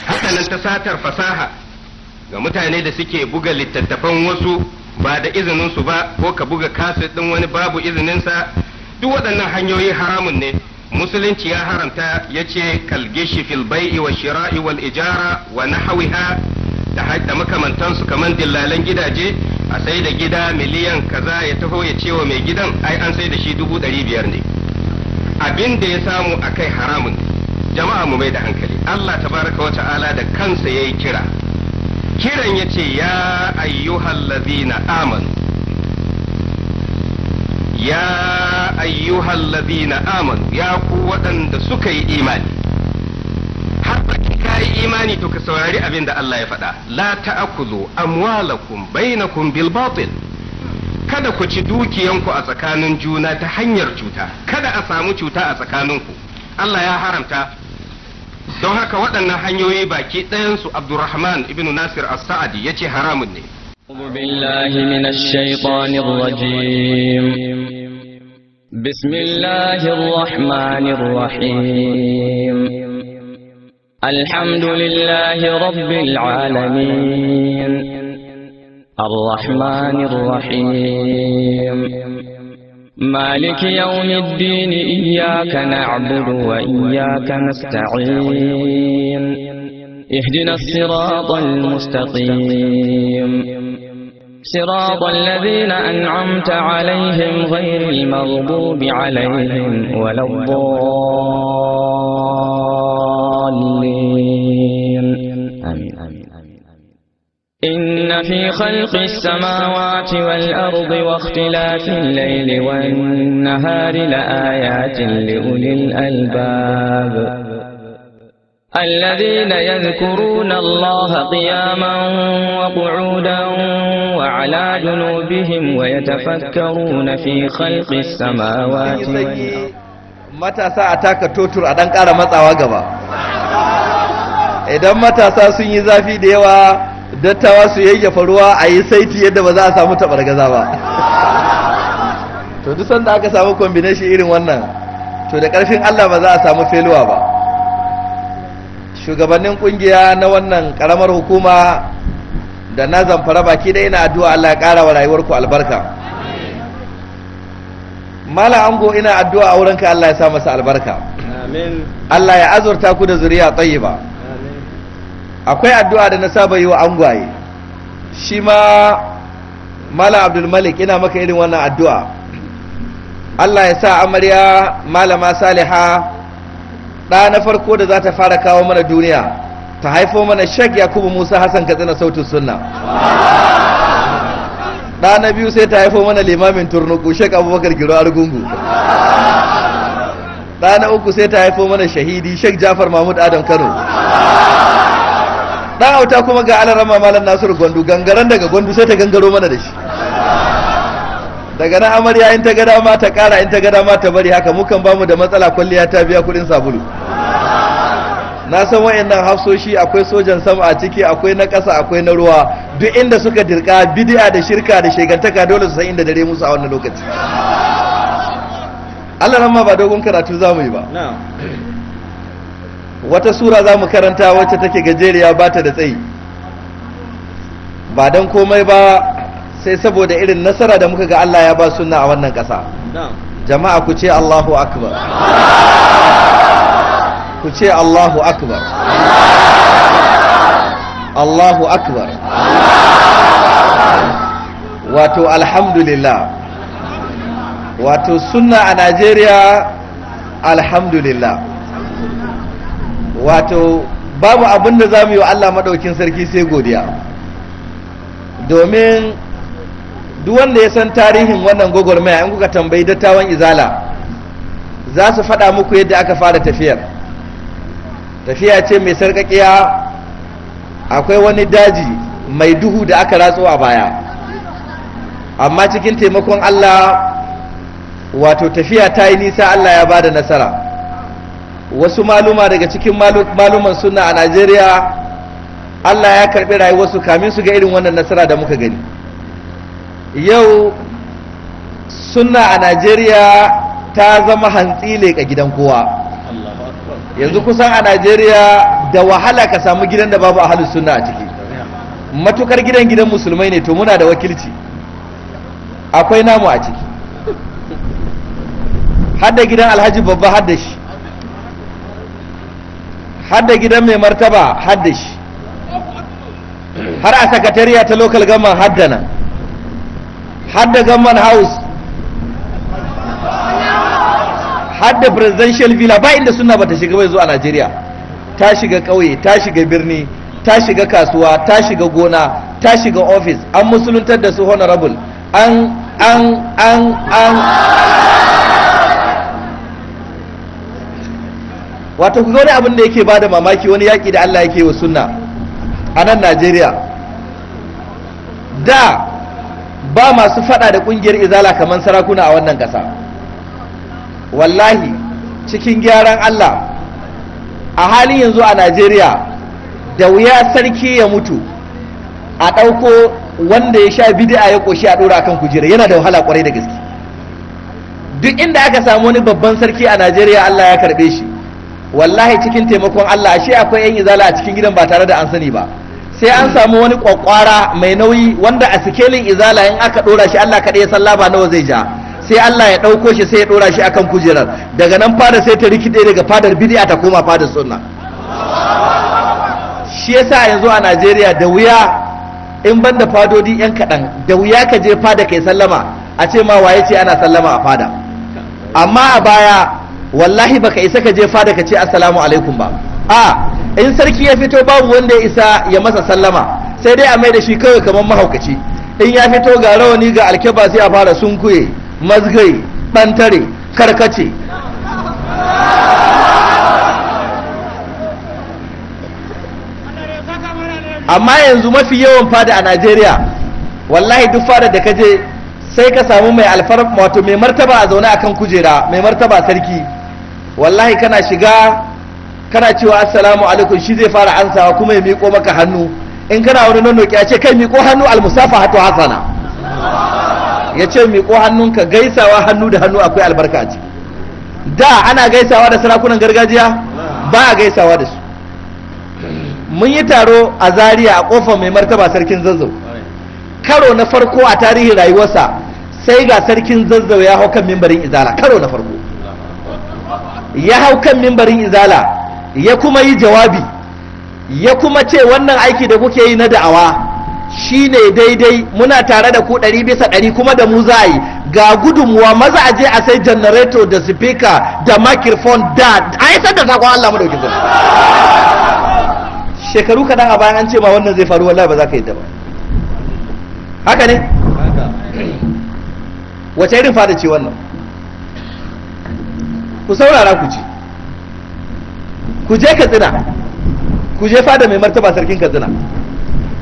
Hakanan ta satar fasaha ga mutane da suke buga littattafan wasu ba da izininsu ba, ko ka buga kaset ɗin wani babu izininsa, duk waɗannan hanyoyi haramun ne. Musulunci ya haramta, ya ce kalgishi fil bai'i wa shira'i wal ijara wa nahwiha da makamantansu, kamar dillalan gidaje, a sai da gida miliyan kaza, ya taho ya ce wa mai gidan ai an sai da shi 500,000 ne. Abin da ya samu a kai haramun ne. Jama'a, mu mai da hankali. Allah tabaraka wa ta'ala da kansa yayi kira. Kiran yace: ya ayyuhal ladina amanu, ya ayyuhal ladina amanu, ya ku waɗanda suka yi imani. Har baki ka yi imani, to ka saurari abin da Allah ya faɗa: la ta'khudhu amwalakum bainakum bil batil. Kada ku ci dukiyanku a tsakanin juna ta hanyar cuta. Kada a samu cuta a tsakaninku, Allah ya haramta. Don haka waɗannan hanyoyi baki ɗayansu, Abdurrahman ibn Nasir as-Sa'adi yace haramun ne. أعوذ بالله من الشيطان الرجيم. بسم الله الرحمن الرحيم. الحمد لله رب العالمين. الرحمن الرحيم. مالك يوم الدين. إياك نعبد وإياك نستعين. اهدنا الصراط المستقيم، صراط الذين أنعمت عليهم غير المغضوب عليهم ولا الضالين. آمين. إن في خلق السماوات والأرض واختلاف الليل والنهار لآيات لأولي الألباب. الذين يذكرون الله قياما وقعودا وعلى جنوبهم ويتفكرون في خلق السماوات والأرض. Matasa, a taka totur, a dan ƙara matsawa gaba. Idan matasa sun yi zafi da yawa, dattawa su yayyafa ruwa, a yi saiti yadda ba za a samu taɓargaza ba. To, duk sanda aka samu combination irin wannan, to da ƙarfin Allah ba za a samu failure ba. Shugabannin kungiya na wannan karamar hukuma da na Zamfara baki da, ina addu'a Allah ya ƙara wa rayuwarku albarka. Mala ango, ina addu'a aurenka Allah ya sa masa albarka. Amin. Allah ya azurta ku da zuriya tayyiba. Akwai addu'a da na saba yi wa angwaye. Shi ma Mala Abdul Malik, ina maka irin wannan addu'a. Allah ya sa amarya Malama Saliha, ɗa na farko da za ta fara kawo mana duniya, ta haifo mana Sheikh Yakubu Musa Hassan Katsina Sautin Sunna. Ɗa na biyu sai ta haifo mana limamin Turnuku, Sheikh Abubakar Giro Argungu. Ɗa na uku sai ta haifo mana shahidi, Sheikh Jafar Mahmud Adam Kano. Ɗan auta kuma ga alarama Malam Nasiru Gwandu, gangaren daga Gwandu, sai ta gangaro mana da shi. Daga nan amarya in ta ga dama ta kara, in ta ga dama ta bari haka. Mukan bamu da matsala, kwalliya ta biya kuɗin sabulu. Na san wayannan hafsoshi, akwai sojan sama a ciki, akwai na ƙasa, akwai na ruwa. Duk inda suka dirka bid'a da shirka da shegantaka, dole su san inda dare musu a wannan lokaci. Allah ramma, ba dogon karatu za mu yi ba. Wata sura za mu karanta wacce take gajeriya, ba ta da tsayi, ba don komai ba sai saboda irin nasara da muka ga Allah ya ba sunna a wannan ƙasa. Jama'a, ku ce Allahu akbar, ku ce Allahu akbar. Allahu akbar. Wato alhamdulillah, wato sunna a Najeriya alhamdulillah. Wato babu abin da za mu yi wa Allah maɗaukin sarki sai godiya, domin duk wanda ya san tarihin wannan gwagwarmaya, in kuka tambayi dattawan Izala za su faɗa muku yadda aka fara tafiyar. Tafiya ce mai sarƙaƙiya, akwai wani daji mai duhu da aka ratso a baya, amma cikin taimakon Allah wato tafiya ta yi nisa, Allah ya ba da nasara. Wasu maluma daga cikin maluman sunna a Najeriya Allah ya karɓi rayuwarsu kamin su ga irin wannan nasara da muka gani. Yau sunna a Najeriya ta zama hantsi leƙa gidan kowa. Yanzu kusan a Najeriya da wahala ka samu gidan da babu ahlus sunna a ciki. Matukar gidan gidan musulmai ne, to muna da wakilci, akwai namu a ciki, hadda gidan Alhaji Babba hadda shi, hadda gidan mai martaba hadda shi, har a sakatariya ta local government hadda nan, hadda government house, hadda presidential villa. Ba inda sunna bata shiga bai zo a Najeriya. Ta shiga ƙauye, ta shiga birni, ta shiga kasuwa, ta shiga gona, ta shiga office. An musuluntar da su honorable, an an an an wato ku ga wani abin da yake bada mamaki, wani yaƙi da Allah yake wa sunna a nan Najeriya. Da ba masu fada da kungiyar Izala kamar sarakuna a wannan ƙasa. Wallahi cikin gyaran Allah a halin yanzu a Najeriya da wuya sarki ya mutu a ɗauko wanda ya sha bid'a ya ƙoshi a ɗora akan kujera, yana da wahala ƙwarai da gaske. Duk inda aka samu wani babban sarki a Najeriya Allah ya karɓe shi, wallahi cikin taimakon Allah ashe akwai 'yan Izala a cikin gidan ba tare da an sani ba. Sai an samu wani kwakwara mai nauyi wanda a sikelin Izala in aka ɗora shi Allah kaɗai ya san laba nawa zai ja, sai Allah ya ɗauko shi sai ya ɗora shi akan kujerar. Daga nan fada sai ta rikide daga fadar bid'a ta koma fadar sunna. Shi yasa yanzu a Najeriya da wuya, in banda fadodi yan kaɗan, da wuya ka je fada kai sallama a ce ma waye ce ana sallama a fada. Amma a baya wallahi baka isa ka je fada ka ce assalamu alaikum ba. A in sarki ya fito babu wanda ya isa ya masa sallama, sai dai a mai da shi kawai kamar mahaukaci. In ya fito ga rawani ga alkeba sai a fara sunkuye, mazgai, bantare, karkace. Amma yanzu mafi yawan fada a Najeriya wallahi duk fada da kaje sai ka samu mai alfar, wato mai martaba a zaune akan kujera, mai martaba sarki. Wallahi kana shiga kana cewa assalamu alaikum, shi zai fara ansawa kuma ya miƙo maka hannu. In kana wani nonnoki ya ce kai miƙo hannu, almusafahatu hasana, ya ce miƙo hannunka, gaisawa hannu da hannu akwai albarka a ciki. Da ana gaisawa da sarakunan gargajiya, ba a gaisawa da su. Mun yi taro a Zaria a kofar mai martaba sarkin Zazzau. Karo na farko a tarihin rayuwarsa sai ga sarkin Zazzau ya hau kan mimbarin Izala. Karo na farko ya hau kan mimbarin Izala ya kuma yi jawabi, ya kuma ce wannan aiki da kuke yi na da'awa shine daidai, muna tare da ku 100% kuma da mu za a yi. Ga gudunmuwa, maza a je a sai janareto da speaker da microphone da a isar da sakon Allah madaukin sarki. Shekaru kaɗan a bayan an ce ma wannan zai faru, wallahi ba za ka yadda ba. Haka ne? Wace irin fada ce wannan? Ku saurara ku ci. Ku je Katsina, ku je fada mai martaba sarkin Katsina.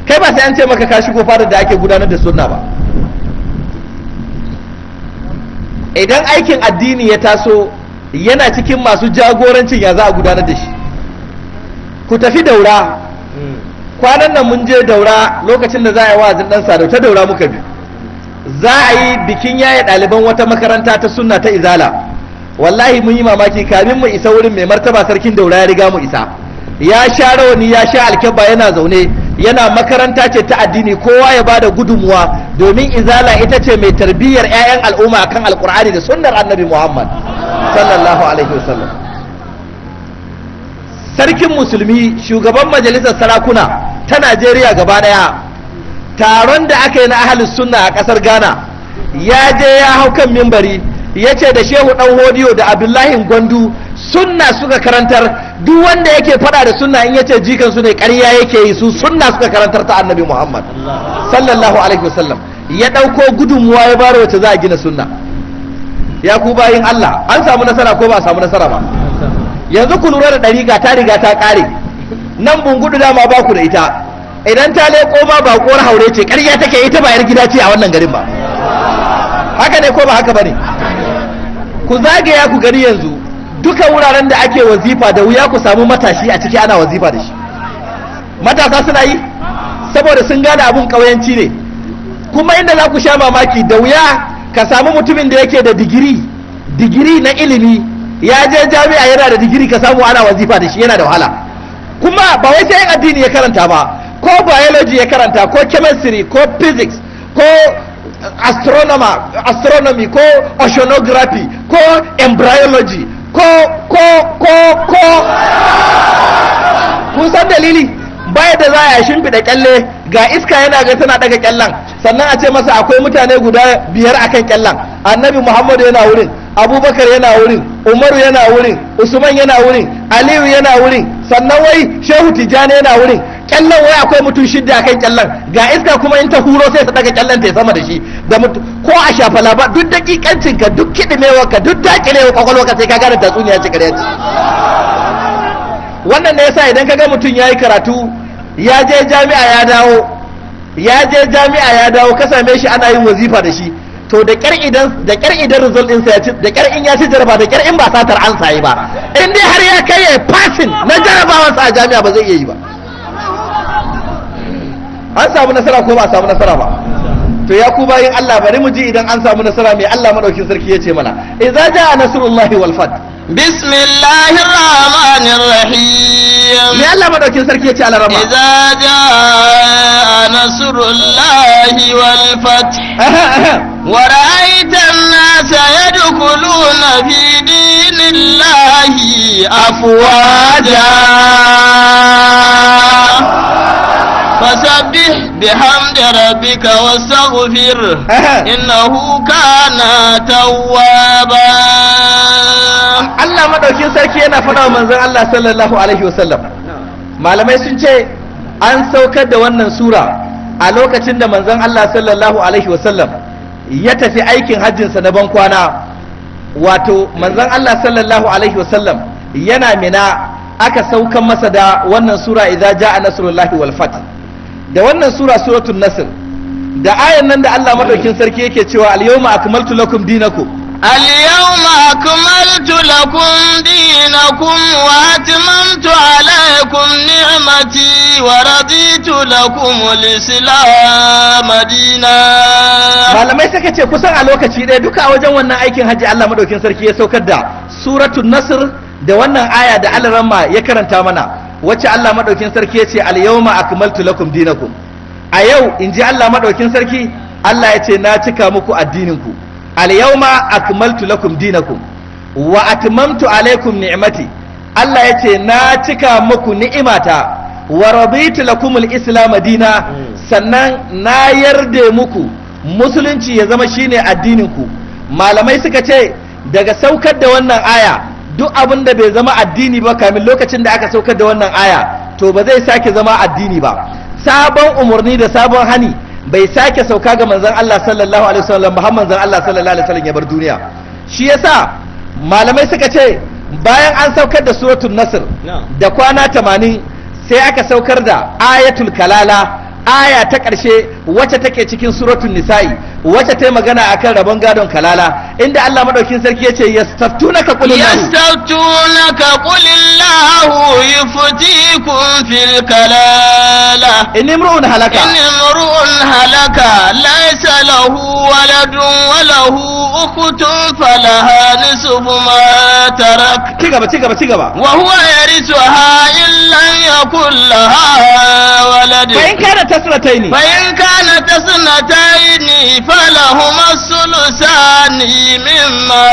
Kai ba sai an ce maka ka shigo fadar da ake gudanar da sunna ba. Idan aikin addini ya taso yana cikin masu jagorancin ya za a gudanar da shi. Ku tafi Daura. Kwanan nan mun je Daura lokacin da za a yi wa'azin dan Sadau, ta Daura muka bi. Za a yi bikin yaye ɗaliban wata makaranta ta sunna ta Izala. Wallahi mun yi mamaki, kamin mu isa wurin mai martaba sarkin Daura ya riga mu isa. Ya sha rawani, ya sha alkyabba, yana zaune, yana makaranta ce ta addini, kowa ya bada gudunmuwa domin Izala ita ce mai tarbiyyar 'ya'yan al'umma akan Alkur'ani da sunnar Annabi Muhammad sallallahu alaihi wasallam. Sarkin musulmi, shugaban majalisar sarakuna, ta Najeriya gaba daya, taron da aka yi na ahlus sunna a kasar Ghana, ya je ya hau kan mimbari ya ce da Shehu Dan Hodiyo da Abdullahi Gwandu sunna suka karantar. Duk wanda yake fada da sunna in yace jikan su ne, ƙarya yake yi, su sunna suka karantar ta Annabi Muhammad sallallahu alaihi wasallam. Ya dauko gudunmuwa ya bayar wacce za a gina sunna. Ya ku bayin Allah, an samu nasara ko ba a samu nasara ba? Yanzu ku lura da ɗariƙa ta riga ta ƙare. Nan Bungudu dama ba ku da ita, idan ta leƙo ma baƙuwar haure ce, ƙarya take, ita ba yar gida ce a wannan garin ba. Haka ne ko ba haka bane? Ku zagaya ku gani yanzu duka wuraren da ake wazifa, da wuya ku samu matashi a ciki ana wazifa da shi. Matasa suna yi saboda sun gane abun ƙauyanci ne. Kuma inda za ku sha mamaki, da wuya ka samu mutumin da yake da digiri, digiri na ilimi, ya je jami'a yana da digiri, ka samu ana wazifa da shi, yana da wahala. Kuma ba wai sai yin addini ya karanta ba, ko biology ya karanta, ko chemistry, ko physics, ko astronomy, ko oceanography, ko embryology, ko kun san dalili. Baya da za a shimfiɗa kyalle, ga iska yana ga tana daga kyallen, sannan a ce masa akwai mutane guda 5 akan kyallen. Annabi Muhammadu yana wurin, Abubakar yana wurin, Umaru yana wurin, Usman yana wurin, Aliyu yana wurin, sannan wai Shehu Tijjani yana wurin. Kyallen wai akwai mutum 6 akan kyallen, ga iska kuma in ta huro sai ta daga kyallen ta sama da shi. Da ko a shafa labar, duk dakikancin ka, duk kidimewar ka, duk dakilewar kwakwalwar ka, sai ka gane tatsuniya ce, ƙarya ce. Wannan ne yasa idan ka ga mutum yayi karatu, ya je jami'a ya dawo, ya je jami'a ya dawo, ka same shi ana yin wazifa da shi, to da kyar idan, da kyar idan result din sa ya ci, da kyar in ya ci jaraba, da kyar in ba satar an sayi ba, in dai har ya kai ya passing na jarabawan sa a jami'a, ba zai iya yi ba. An samu nasara ko ba a samu nasara ba? To ya ku bayin Allah, bari mu ji idan an samu nasara mai Allah madaukin sarki ya ce mana. Idza jaa nasrullahi wal fath. Bismillahir rahmanir rahim. Me Allah madaukin sarki ya ce alarama? Idza jaa nasrullahi wal fath. Wa ra'aita an-nasa yadkhuluna fi dinillahi afwaja. فسبح بحمد ربك واستغفره إنه كان توابا. Allah madaukin sarki yana faɗa wa manzon Allah sallallahu alaihi wasallam. Malamai sun ce an saukar da wannan sura a lokacin da manzon Allah sallallahu alaihi wasallam ya tafi aikin hajjinsa na bankwana. Wato manzon Allah sallallahu alaihi wasallam yana Mina aka saukan masa da wannan sura idza jaa nasrullahi wal fath. Da wannan sura, suratul nasr, da ayan nan da Allah madaukin sarki yake cewa al-yawma akmaltu lakum dinakum. Al-yawma akmaltu lakum dinakum wa atmamtu alaykum ni'mati wa raditu lakum al-islam dinan. Malamai suka ce kusan a lokaci ɗaya duka a wajen wannan aikin haji Allah madaukin sarki ya saukar da suratul nasr da wannan aya da Alaramma ya karanta mana, wacce Allah madaukin sarki ya ce al-yawma akmaltu lakum dinakum. A yau in ji Allah madaukin sarki, Allah ya ce na cika muku addininku. Al-yawma akmaltu lakum dinakum wa atmamtu alaykum ni'mati. Allah ya ce na cika muku ni'imata wa raditu lakum al-islam dina, sannan na yarda muku musulunci ya zama shine addininku. Malamai suka ce daga saukar da wannan aya, duk abin da bai zama addini ba kamin lokacin da aka saukar da wannan aya, to ba zai sake zama addini ba. Sabon umarni da sabon hani bai sake sauka ga manzon Allah sallallahu alaihi wasallam ba har manzon Allah sallallahu alaihi wasallam ya bar duniya. Shi yasa malamai suka ce bayan an saukar da suratul nasr da kwana 80 sai aka saukar da ayatul kalala, aya ta ƙarshe wacce take cikin suratul nisa'i, wacce ta yi magana akan rabon gadon kalala, inda Allah madaukin sarki yace yastaftunaka qul yastaftunaka qulillahu yuftikum fil kalala in imru'un halaka in imru'un halaka laysa lahu waladun wa lahu ukhtun falaha nisfu ma tarak. Cigaba cigaba cigaba. Wa huwa yarithuha in lam yakul laha walad. Fa in kana tasnataini fa in kana tasnataini falahuma thuluthani mimma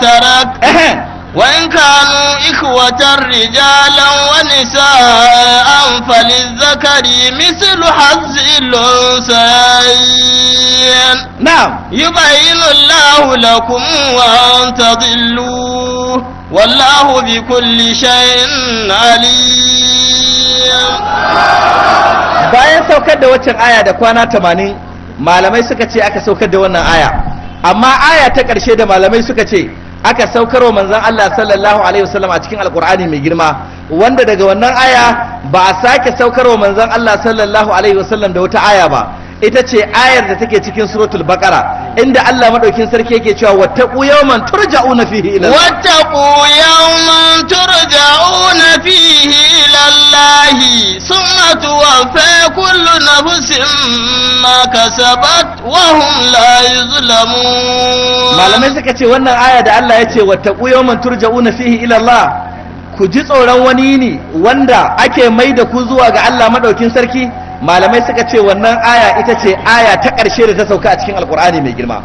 tarak. وإن كانوا إخوة رجالا ونساء فللذكر مثل حظ الأنثيين. Na'am. يبين الله لكم وأن تضلوا والله بكل شيء عليم. Bayan saukar da waccan aya da kwana 80, malamai suka ce aka saukar da wannan aya. Amma aya ta ƙarshe da malamai suka ce aka saukar wa manzon Allah sallallahu alaihi wasallam a cikin Alkur'ani mai girma, wanda daga wannan aya ba a sake saukar wa manzon Allah sallallahu alaihi wasallam da wata aya ba, ita ce ayar da take cikin Suratul Baqara, inda Allah madaukin sarki yake cewa wattaqu yawman turja'una fihi ila Allah. واتقوا يوما ترجعون فيه إلى الله ثم توفى كل نفس ما كسبت وهم لا يظلمون. Malamai suka ce wannan aya da Allah ya ce wattaqu yawman turja'una fihi ila Allah, ku ji tsoron wani yini wanda ake mai da ku zuwa ga Allah madaukin sarki, malamai suka ce wannan aya ita ce aya ta ƙarshe da ta sauka a cikin Alkur'ani mai girma.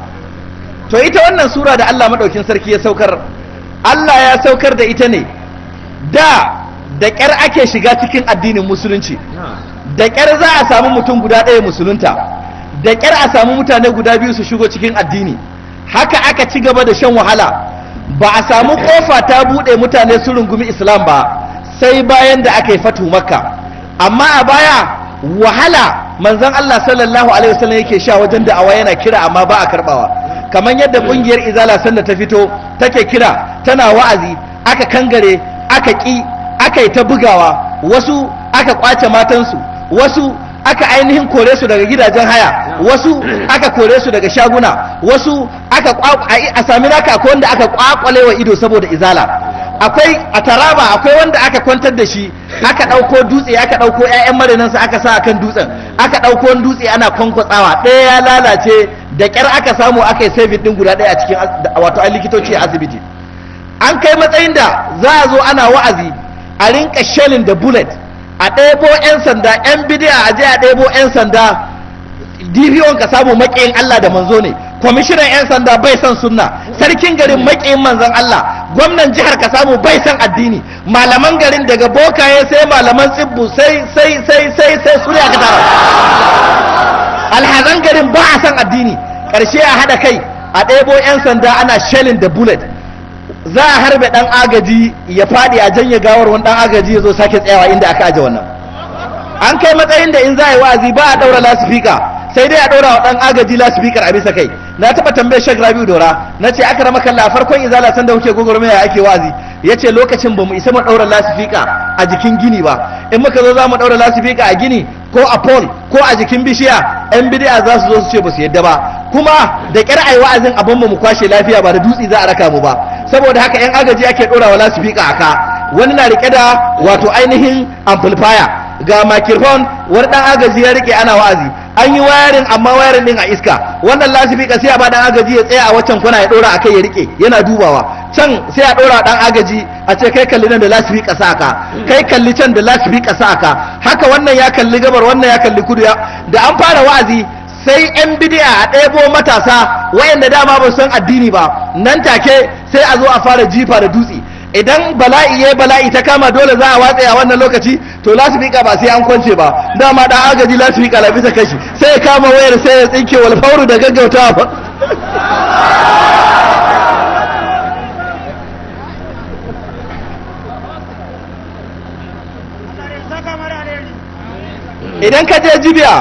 To ita wannan sura da Allah madaukin sarki ya saukar, Allah ya saukar da ita ne da ƙyar ake shiga cikin addinin Musulunci, da ƙyar za a samu mutum guda ɗaya musulunta, da ƙyar a samu mutane guda biyu su shigo cikin addini. Haka aka ci gaba da shan wahala, ba a samu ƙofa ta buɗe mutane su rungumi Islam ba sai bayan da aka yi fatu Makka. Amma a baya wahala manzon Allah sallallahu alaihi wasallam yake sha wajen da'awa, yana kira amma ba a karbawa. Kamar yadda kungiyar Izala sanda ta fito take kira tana wa'azi, aka kangare, aka ki, aka yi ta bugawa, wasu aka kwace matansu, wasu aka ainihin kore su daga gidajen haya, wasu aka kore su daga shaguna, wasu aka a sami naka, akwai wanda aka kwakwale wa ido saboda Izala. Akwai a Taraba, akwai wanda aka kwantar da shi, aka ɗauko dutse, aka ɗauko 'ya'yan marinansa aka sa akan dutsen, aka ɗauko wani dutse ana kwankwatsawa, ɗaya ya lalace, da ƙyar aka samu aka yi saving ɗin guda ɗaya a cikin wato an likitoci a asibiti. An kai matsayin da za a zo ana wa'azi a rinka shelling da bullet, a ɗebo 'yan sanda, 'yan bidiya, a je a ɗebo 'yan sanda, DPO ka samu maƙiyin Allah da manzo ne, kwamishinan 'yan sanda bai son sunna, sarkin garin maƙiyin manzon Allah, gwamnan jihar ka samu bai son addini, malaman garin daga bokaye sai malaman tsibbu sai sai sai sai sai su ne aka tara, alhazan garin ba a son addini. Ƙarshe a haɗa kai a ɗebo 'yan sanda ana shelling da bullet, za a harbe ɗan agaji ya faɗi, a janye gawar, wani ɗan agaji ya zo sake tsayawa inda aka aje wannan. An kai matsayin da in za a yi wa'azi ba a ɗaura lasifika, sai dai a ɗaura wa ɗan agaji lasifikar a bisa kai. Na taɓa tambayar Shek Rabi'u Dora, na ce aka rama kalla, a farkon Izala sanda kuke gwagwarmaya ake wa'azi? Ya ce lokacin ba mu isa mu ɗaura lasifika a jikin gini ba, in muka zo za mu ɗaura lasifika a gini ko a pole ko a jikin bishiya, 'yan bidi'a za su zo su ce ba su yadda ba, kuma da ƙyar ai wa'azin abin mu kwashe lafiya, ba da dutse za a raka mu ba. Saboda haka 'yan agaji ake ɗora wa lasifika a ka, wani na riƙe da wato ainihin amplifier, ga microphone, wani ɗan agaji ya riƙe, ana wa'azi, an yi wayarin amma wayarin din a iska. Wannan lasifika sai a ba dan agaji ya tsaya a waccan kwana ya dora akai ya rike yana dubawa can, sai a dora dan agaji a ce kai kalli nan da lasifika sa ka, kai kalli can da lasifika sa ka, haka wannan ya kalli gabar, wannan ya kalli kudu. Ya da an fara wa'azi sai yan bidi'a a ɗebo matasa wayanda dama ba su san addini ba, nan take sai a zo a fara jifa da dutse. Idan bala'i ya bala'i ta kama dole za a watse a wannan lokaci, to lasifika ba sai an kwance ba, dama dan agaji lasifika la bisa kashi, sai ya kama wayar sai ya tsinke wal fauru da gaggautawa ba. Idan ka je Jibiya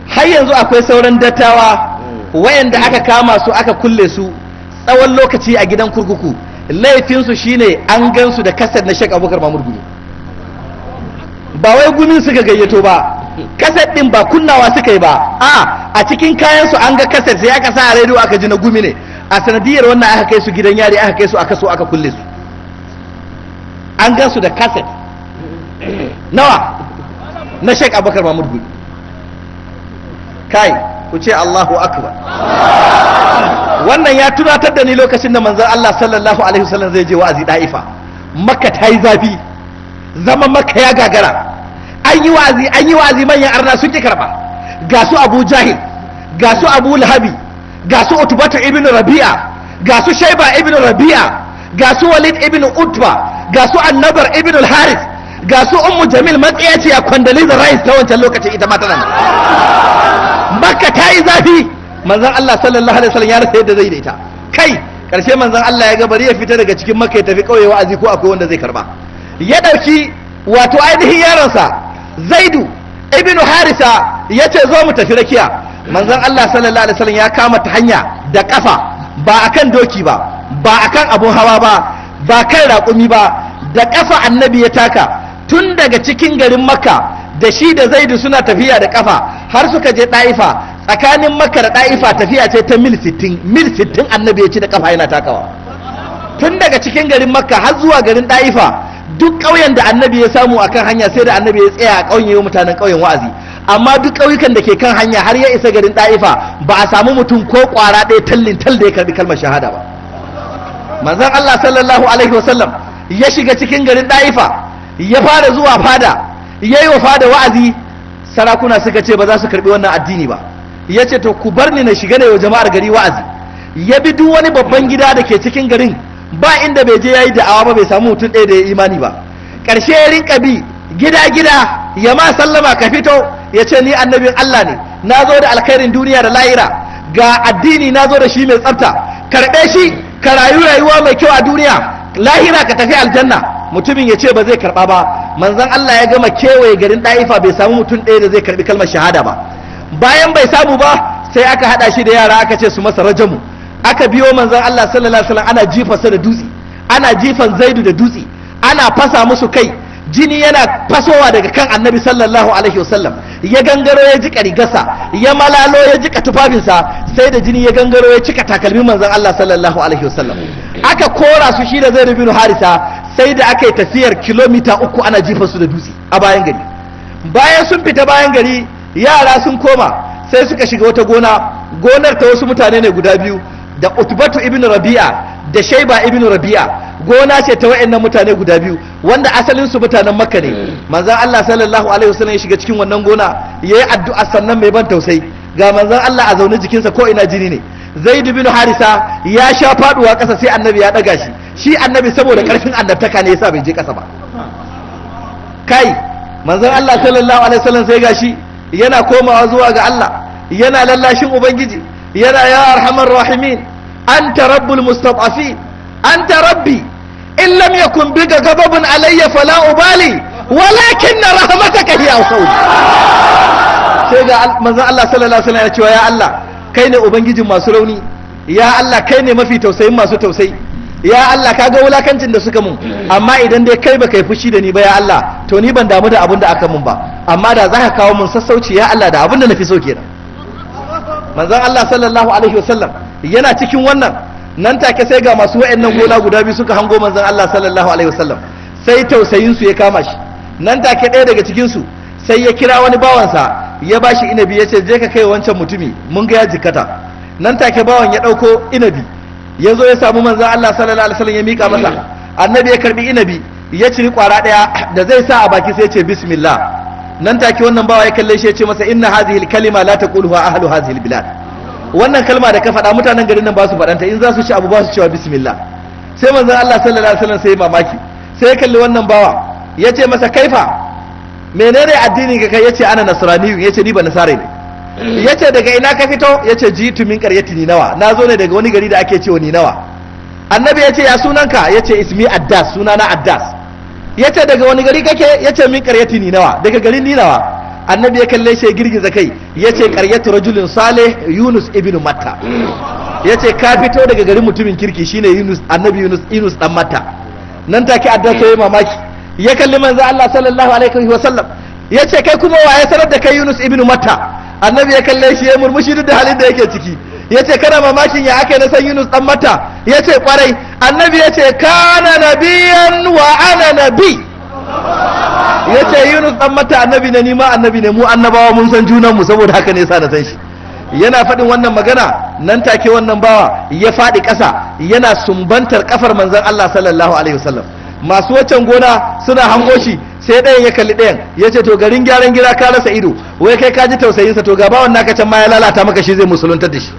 har yanzu akwai sauran dattawa wayanda aka kama su aka kulle su tsawon lokaci a gidan kurkuku, laifinsu shine an gansu da kasar na Sheikh Abubakar Mahmud Gumi. Ba wai Gumin suka gayyato ba, kasar din ba kunnawa suka yi ba, a cikin kayan su an ga kasar, sai aka sa a rediyo aka ji na Gumi ne. A sanadiyar wannan aka kai su gidan yari, aka kai su aka so aka kulle su. An gansu da kasar nawa? Na Sheikh Abubakar Mahmud Gumi. Kai, ku ce Allahu akbar. Wannan ya tunatar da ni lokacin da manzon Allah sallallahu alaihi wasallam zai je wa'azi Da'ifa. Makka ta yi zafi, zaman Makka ya gagara, an yi wa'azi, an yi wa'azi, manyan arna sun ki karba. Ga su Abu Jahil, ga su Abu Lahabi, ga su Utbatu ibn Rabi'a, ga su Shaiba ibn Rabi'a, Ga su Walid ibn Utba, ga su Annabar ibn al-Haris, ga su Ummu Jamil matsiyaciya Condoleezza Rice ta wancan lokacin, ita ma tana nan. Makka ta yi zafi. Manzon Allah sallallahu alaihi wasallam ya rasa yadda zai da ita. Kai karshe manzon Allah ya ga bari ya fita daga cikin Makka ya tafi kauye wa'azi, ko akwai wanda zai karba. Ya dauki wato ainihin yaronsa Zaidu ibn Harisa, ya ce zo mu tafi rakiya. Manzon Allah sallallahu alaihi wasallam ya kama ta hanya da kafa, ba akan doki ba, ba akan abun hawa ba, ba kan raƙumi ba, da kafa annabi ya taka tun daga cikin garin Makka. Da shi da Zaidu suna tafiya da kafa har suka je Ɗa'ifa. Tsakanin Makka da Ɗa'ifa tafiya ce ta mil 60. Mil 60 annabi ya ci da kafa yana takawa tun daga cikin garin Makka har zuwa garin Ɗa'ifa. Duk ƙauyen da annabi ya samu akan hanya, sai da annabi ya tsaya a ƙauyen yi mutanen ƙauyen wa'azi. Amma duk ƙauyukan da ke kan hanya har ya isa garin Ɗa'ifa, ba a samu mutum ko ƙwara ɗaya tallin tal da ya karbi kalmar shahada ba. Manzon Allah sallallahu alaihi wasallam ya shiga cikin garin Ɗa'ifa, ya fara zuwa fada, ya yi wa fada wa'azi. Sarakuna suka ce ba za su karbi wannan addini ba. Ya ce to ku bar ni na shiga ne wa jama'ar gari wa'azi. Ya bi duk wani babban gida da ke cikin garin, ba inda bai je yayi da'awa ba, bai samu mutum ɗaya da ya imani ba. Ƙarshe ya rinka bi gida gida, ya ma sallama ka fito, ya ce ni annabin Allah ne, na zo da alkhairin duniya da lahira, ga addini na zo da shi mai tsafta, karɓe shi ka rayu rayuwa mai kyau a duniya, lahira ka tafi aljanna. Mutumin ya ce ba zai karɓa ba. Manzon Allah ya gama kewaye garin Ɗa'ifa, bai samu mutum ɗaya da zai karɓi kalmar shahada ba. Bayan bai samu ba, sai aka haɗa shi da yara, aka ce su masa rajamu. Aka biyo manzon Allah sallallahu alaihi wasallam, ana jifansa da dutse, ana jifan Zaidu da dutse, ana fasa musu kai, jini yana fasowa daga kan annabi sallallahu alaihi wasallam, ya gangaro ya jika rigarsa, ya malalo ya jika tufafinsa, sai da jini ya gangaro ya cika takalmin manzon Allah sallallahu alaihi wasallam. Aka kora su shi da Zaid bin Harisa, sai da aka yi tafiyar kilomita 3 ana jifan su da dutse a bayan gari. Bayan sun fita bayan gari, yara sun koma, sai suka shiga wata gona. Gonar ta wasu mutane ne guda biyu, da Utbatu ibn Rabi'a da Shaiba ibn Rabi'a. Gona ce ta wayannan mutane guda biyu wanda asalin su mutanen Makka ne. Manzon Allah sallallahu alaihi wasallam ya shiga cikin wannan gona, yayi addu'a sannan mai ban tausayi. Ga manzon Allah a zaune, jikinsa ko ina jini ne. Zaid bin Harisa ya sha faduwa ƙasa, sai annabi ya daga shi. Shi annabi saboda karfin annabtaka ne yasa bai je ƙasa ba. Kai manzon Allah sallallahu alaihi wasallam sai gashi yana komawa zuwa ga Allah, yana lallashin ubangiji, yana ya arhamar rahimin, anta rabbul mustad'afin, anta rabbi, in lam yakun bika ghadabun alayya fala ubali, walakin rahmataka hiya awsau. Sai ga manzon Allah sallallahu alaihi wasallam ya ce ya Allah, kai ne ubangijin masu rauni, ya Allah kai ne mafi tausayin masu tausayi, ya Allah kaga wulakancin da suka mun, amma idan dai kai baka yi fushi da ni ba ya Allah, to ni ban damu da abin da aka mun ba, amma da zaka kawo mun sassauci ya Allah, da abin da nafi so kenan. Manzon Allah sallallahu alaihi wasallam yana cikin wannan, nan take sai ga masu wayannan gona guda biyu suka hango manzon Allah sallallahu alaihi wasallam, sai tausayin su ya kama shi. Nan take ɗaya daga cikin su sai ya kira wani bawansa, ya bashi inabi, ya ce je ka kai wancan mutumi, mun ga ya jikkata. Nan take bawan ya ɗauko inabi, ya zo ya samu manzon Allah sallallahu alaihi wasallam ya mika masa. Annabi ya karbi inabi, ya ciri kwara ɗaya da zai sa a baki, sai ya ce bismillah. Nan take wannan bawa ya kalle shi ya ce masa inna hadhihi alkalima la taquluha ahlu hadhihi albilad. Wannan kalma da ka faɗa mutanen garin nan ba su faɗanta, in za su ci abu ba su cewa bismillah. Sai manzon Allah sallallahu alaihi wasallam sai mamaki, sai ya kalli wannan bawa ya ce masa kaifa, menene addinin ka kai? Yace ana nasrani. Yace ni ba nasare ne. Yace daga ina ka fito? Yace jitu min qaryati Ninawa, na zo ne daga wani gari da ake cewa Ninawa. Annabi yace ya sunanka? Yace ismi Addas, sunana Addas. Yace daga wani gari kake? Yace min qaryati Ninawa, daga garin Ninawa. Annabi ya kalle shi ya girgiza kai, yace qaryatu rajulin salih Yunus ibn Matta. Yace ka fito daga garin mutumin kirki shine Yunus, annabi Yunus, Yunus dan Matta. Nan take Addas ya mamaki, ya kalli manzo Allah sallallahu alaihi wa sallam, yace kai kuma waye sanar da kai Yunus ibn Matta? Annabi ya kalle shi ya murmushi duk da halin da yake ciki, yace kana mamakin ya aka na san Yunus dan Matta? Yace kwarai. Annabi yace kana nabiyan wa ana nabi. Yace Yunus dan Matta annabi ne, ni ma annabi ne, mu annabawa mun san junan mu, saboda haka ne yasa na san shi. Yana faɗin wannan magana, nan take wannan bawa ya faɗi ƙasa yana sumbantar kafar manzon Allah sallallahu alaihi wasallam. Masu waccan gona suna hango shi, sai ɗayan ya kalli ɗayan ya ce to garin gyaran gida ka rasa ido, wai kai ka ji tausayinsa, to ga bawan naka can ma ya lalata maka shi, zai musuluntar da shi.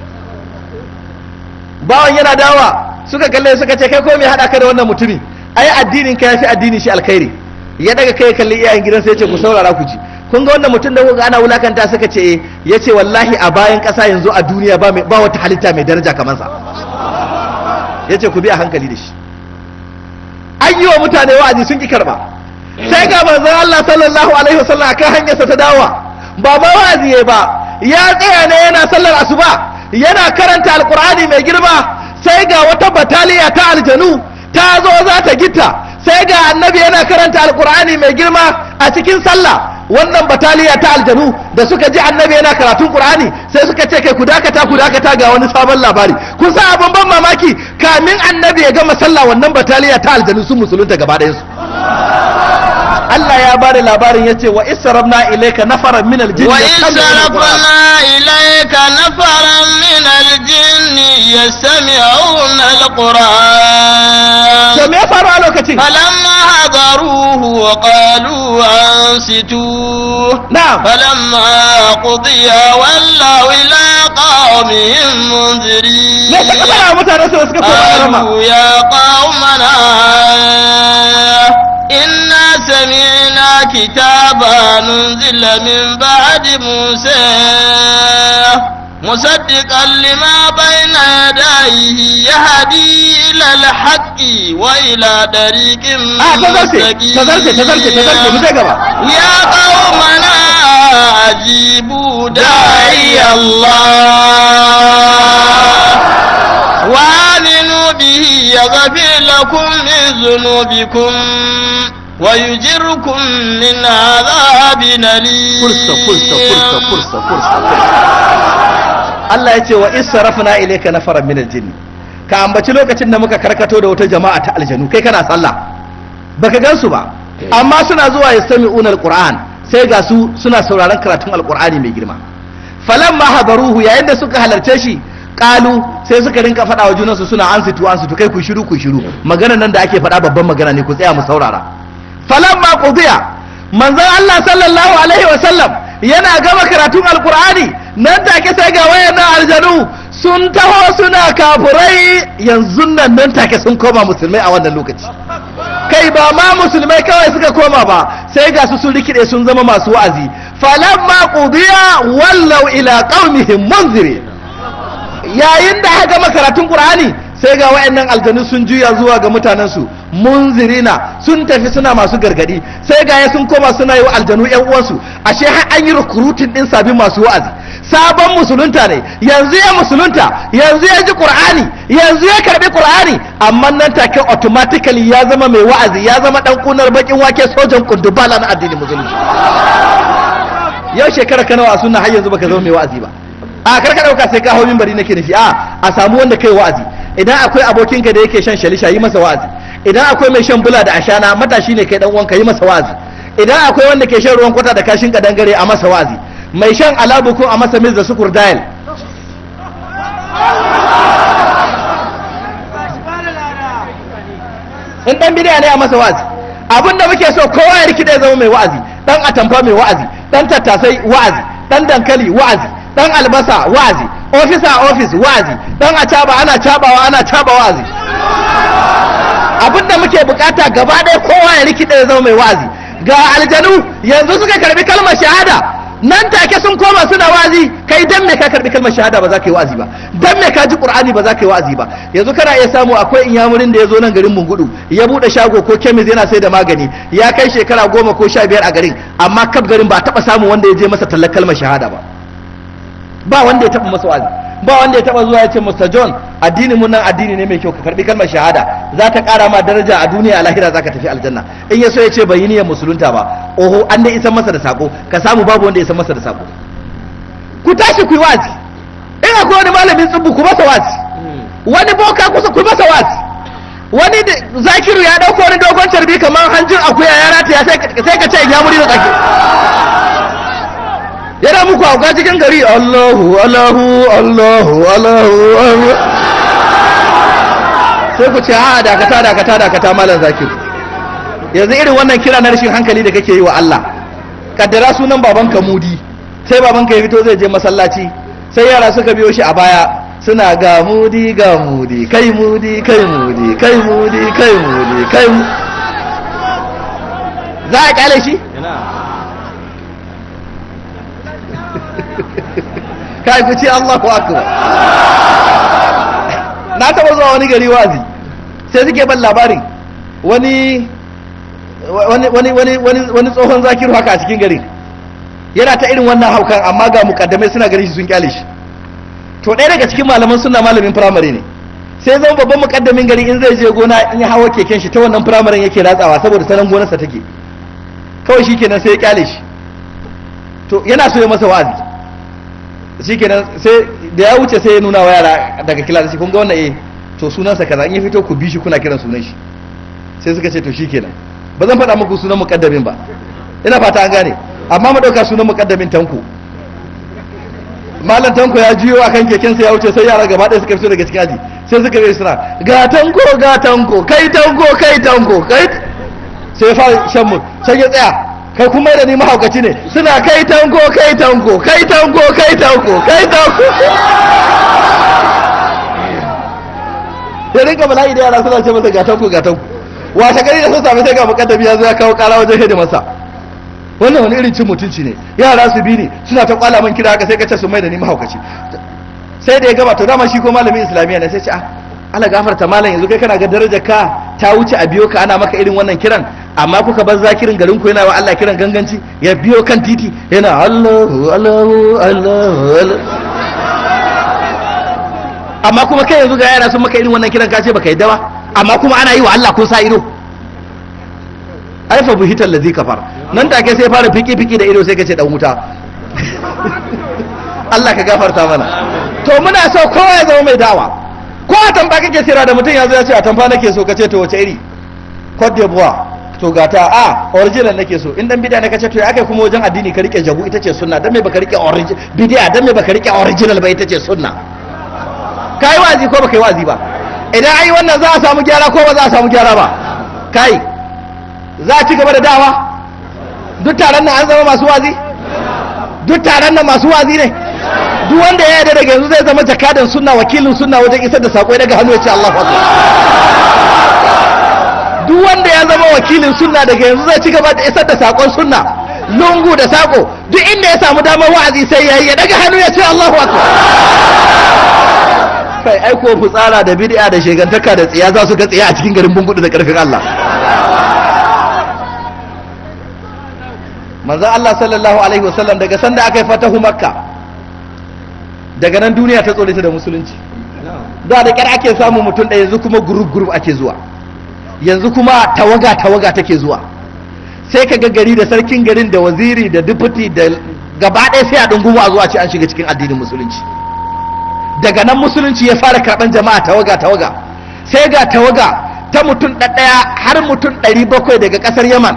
Bawan yana dawa Suka kalle suka ce kai ko me hada ka da wannan mutumi? Ai addinin ka yafi addinin shi alkhairi. Ya daga kai kalli iyayen gidansa ya ce ku saurara ku ji. Kun ga wannan mutum da kuka ana wulakanta? Suka ce eh. Yace wallahi a bayan kasa yanzu a duniya ba ba wata halitta mai daraja kamar sa. Yace ku bi a hankali da shi. An yi wa mutane wa'azi sun ki karba. Sai ga manzon Allah sallallahu alaihi wasallam akan hanyarsa ta dawowa. Ba ma wa'azi yayi ba, ya tsaya ne yana sallar asuba, yana karanta alqur'ani mai girma, sai ga wata bataliya ta aljanu ta zo za ta gitta. Sai ga annabi yana karanta alqur'ani mai girma a cikin sallah. Wannan bataliya ta aljanu da suka ji annabi yana karatun qur'ani sai suka ce kai ku dakata, ku dakata, ga wani sabon labari. Kun san abin ban mamaki, kamin annabi ya gama sallah wannan bataliya ta aljanu sun musulunta gaba ɗayan su. Allah ya bada labarin yace wa israfna ilayka nafaran min aljinn wa israfna ilayka nafaran min aljinn yastami'una alquran. To me ya faru a lokacin? Falamma hadaruhu wa qalu ansitu. Na'am. Falamma qudiya wallaw ila qaumihim munzirin. Me suka fara mutanen su suka koma rama? Qalu ya qaumana إنا سمعنا كتابا نزل من بعد موسى مصدقا لما بين يديه يهدي إلى الحق وإلى طريق مستقيم. يا قومنا أجيبوا داعي الله وآمنوا به يغفر لكم من ذنوبكم ويجركم من عذاب أليم. فرصة فرصة فرصة فرصة فرصة. Allah ya ce wa israfna ilayka nafaran min aljinn. Ka ambaci lokacin da muka karkato da wata jama'a ta aljanu, kai kana sallah baka gansu ba, amma suna zuwa yastami'una alquran, sai ga su suna sauraron karatun alqur'ani mai girma. Falamma hadaruhu, yayin da suka halarce shi, kalu sai suka rinka faɗa wa junansu suna ansitu ansitu, kai ku shiru ku shiru, maganar nan da ake faɗa babban magana ne, ku tsaya mu saurara. Falamma qudiya, manzon Allah sallallahu alaihi wa sallam yana gama karatun alqur'ani, nan take sai ga wayannan aljanu sun taho suna kafurai, yanzu nan nan take sun koma musulmai a wannan lokaci. Kai ba ma musulmai kawai suka koma ba, sai ga su sun rikide sun zama masu wa'azi. Falamma qudiya wallaw ila qaumihim munzirin. Yayin da aka gama karatun Qur'ani sai ga wayannan aljanu sun juya zuwa ga mutanensu munzirina, sun tafi suna masu gargadi. Sai ga ya sun koma suna yi wa aljanu ƴan uwansu. Ashe har an yi recruiting din sabbin masu wa'azi. Sabon musulunta ne, yanzu ya musulunta, yanzu ya ji Qur'ani, yanzu ya karbi Qur'ani, amma nan take automatically ya zama mai wa'azi, ya zama dan kunar bakin wake, sojan kundubala na addinin musulunci. Yau shekara ka nawa a sunna har yanzu baka zama mai wa'azi ba? A karka dauka sai ka hau minbari nake nufi. A samu wanda kai wa'azi. Idan akwai abokinka da yake shan shalisha, yi masa wa'azi. Idan akwai mai shan bula da ashana, matashi ne kai dan uwanka, yi masa wa'azi. Idan akwai wanda ke shan ruwan kwata da kashin kadangare, a masa wa'azi. Mai shan alabuku, a masa mis da sukur dial. In dan bidiya ne, a masa wa'azi. Abinda muke so kowa ya rikide ya zama mai wa'azi. Dan atamfa mai wa'azi, dan tattasai wa'azi, dan dankali wa'azi, dan albasa wa'azi, ofisa ofis wa'azi, dan acaba ana cabawa ana caba wa'azi. Abinda muke bukata gaba ɗaya kowa ya rikide ya zama mai wa'azi. Ga aljanu yanzu suka karbi kalmar shahada, nan take sun koma suna wa'azi. Kai dan me ka karbi kalmar shahada ba za ka yi wa'azi ba? Dan me ka ji Qur'ani ba za ka yi wa'azi ba? Yanzu kana iya samu akwai inyamurin da ya zo nan garin Mungudu ya bude shago ko kemis yana sai da magani, ya kai shekara 10 ko 15 a garin, amma kaf garin ba taba samu wanda ya je masa tallar kalmar shahada ba. Ba wanda ya taba masa wa'azi, ba wanda ya taba zuwa ya ce Mr. John, addinin mun nan addini ne mai kyau, ka karbi kalmar shahada, za ta kara ma daraja a duniya, a lahira za ka tafi aljanna. In ya so ya ce bai yi niyyar musulunta ba, oho, an dai isan masa da sako. Ka samu babu wanda ya san masa da sako. Ku tashi ku yi wa'azi. In akwai wani malamin tsubbu, ku masa wa'azi. Wani boka kusa, ku masa wa'azi. Wani Zakiru ya dauko wani dogon carbi kamar hanjin akuya ya rataya, sai ka ce ya muri da tsaki yana muku hauka cikin gari, Allahu Allahu Allahu Allahu. Sai ku ce a dakata dakata dakata malam Zakiru, yanzu irin wannan kira na rashin hankali da kake yi wa Allah, kaddara sunan babanka Mudi, sai babanka ya fito zai je masallaci, sai yara suka biyo shi a baya. Suna ga mudi ga mudi, kai mudi kai mudi kai mudi kai mudi kai mu. Za a kyale shi? Kai ku ce Allahu akbar. Na taba zuwa wani gari wazi, sai suke ban labarin wani wani wani wani wani tsohon zakiru haka a cikin garin, yana ta irin wannan haukan, amma ga mukaddamai suna ganin shi sun kyale shi. To ɗaya daga cikin malaman suna malamin firamare ne, sai zama babban mukaddamin gari in zai je gona in ya hawa keken shi ta wannan firamaren yake ratsawa saboda sanan gonarsa take. Kawai shikenan sai ya kyale shi. To yana so ya masa wa'azi, shikenan sai da ya wuce sai ya nuna wa yara daga kilas, kun ga wannan, eh to sunansa kaza, in ya fito ku bi shi kuna kiran sunan shi. Sai suka ce to shikenan, ba zan faɗa muku sunan mukaddamin ba, ina fata an gane, amma mu ɗauka sunan mukaddamin Tanko. Malam Tanko ya juyo akan keken sa ya wuce, sai yara gaba ɗaya suka fito daga cikin aji, sai suka yi suna ga Tanko ga Tanko kai Tanko kai Tanko kai, sai fara shan mu, sai ya tsaya, kai kuma da ni mahaukaci ne, suna kai Tanko kai Tanko kai Tanko kai Tanko kai Tanko. Ya rinka bala'i da yara suna ce masa ga Tanko ga Tanko. Washe gari da sun sami sai ga mukaddami ya zo ya kawo kara wajen hidimarsa. Wannan wani irin cin mutunci ne, yara su bi ni suna ta kwala man kira haka, sai ka ce su mai da ni mahaukaci. Sai da ya gama, to dama shi ko malamin islamiyya ne, sai ce ah Allah gafarta malam, yanzu kai kana ga darajar ka ta wuce a biyo ka ana maka irin wannan kiran, amma kuka bar zakirin garin ku yana wa Allah kiran ganganci, ya biyo kan titi yana Allahu Allahu Allahu Allah. Amma kuma kai yanzu ga yara sun maka irin wannan kiran ka ce baka yadda ba, amma kuma ana yi wa Allah kun sa ido. Ai fa buhital ladzi kafar, nan take sai fara fiki fiki da ido, sai kace dan wuta. Allah ka gafarta mana. To muna so kowa ya zama mai dawa. Ko a tamba kake sira da mutum ya zo ya ce a tamba nake so, kace to wace iri? Cote d'Ivoire. To gata a original nake so. In dan bid'a ne kace to ya akai kuma wajen addini ka rike jabu ita ce sunna, dan me baka rike original bid'a, dan me baka rike original ba ita ce sunna. Kai wazi ko baka yi wazi ba? Idan ai wannan za a samu gyara ko ba za a samu gyara ba? Kai za a ci gaba da dawa? Duk taron nan an zama masu wazi? Duk taron nan masu wazi ne? Duk wanda ya yarda daga yanzu zai zama jakadan sunna, wakilin sunna wajen isar da sako, daga hannu ya ce Allahu akbar. Duk wanda ya zama wakilin sunna daga yanzu zai ci gaba da isar da sakon sunna lungu da sako, duk inda ya samu damar wa'azi sai yayi, ya daga hannu ya ce Allahu akbar. Kai ai ko fitsara da bid'a da shegantaka da tsiya za su ga tsiya a cikin garin Bungudu da karfin Allah. Manzon Allah sallallahu alaihi wasallam daga sanda aka yi fatahu Makka, daga nan duniya ta tsore ta da musulunci. Da da kyar ake samu mutum ɗaya, yanzu kuma group group ake zuwa, yanzu kuma tawaga tawaga take zuwa. Sai ka ga gari da sarkin garin da waziri da deputy da gaba ɗaya sai a dungumu a zuwa ce an shiga cikin addinin musulunci. Daga nan musulunci ya fara karɓan jama'a tawaga tawaga. Sai ga tawaga ta mutum ɗaya har mutum 700 daga ƙasar Yaman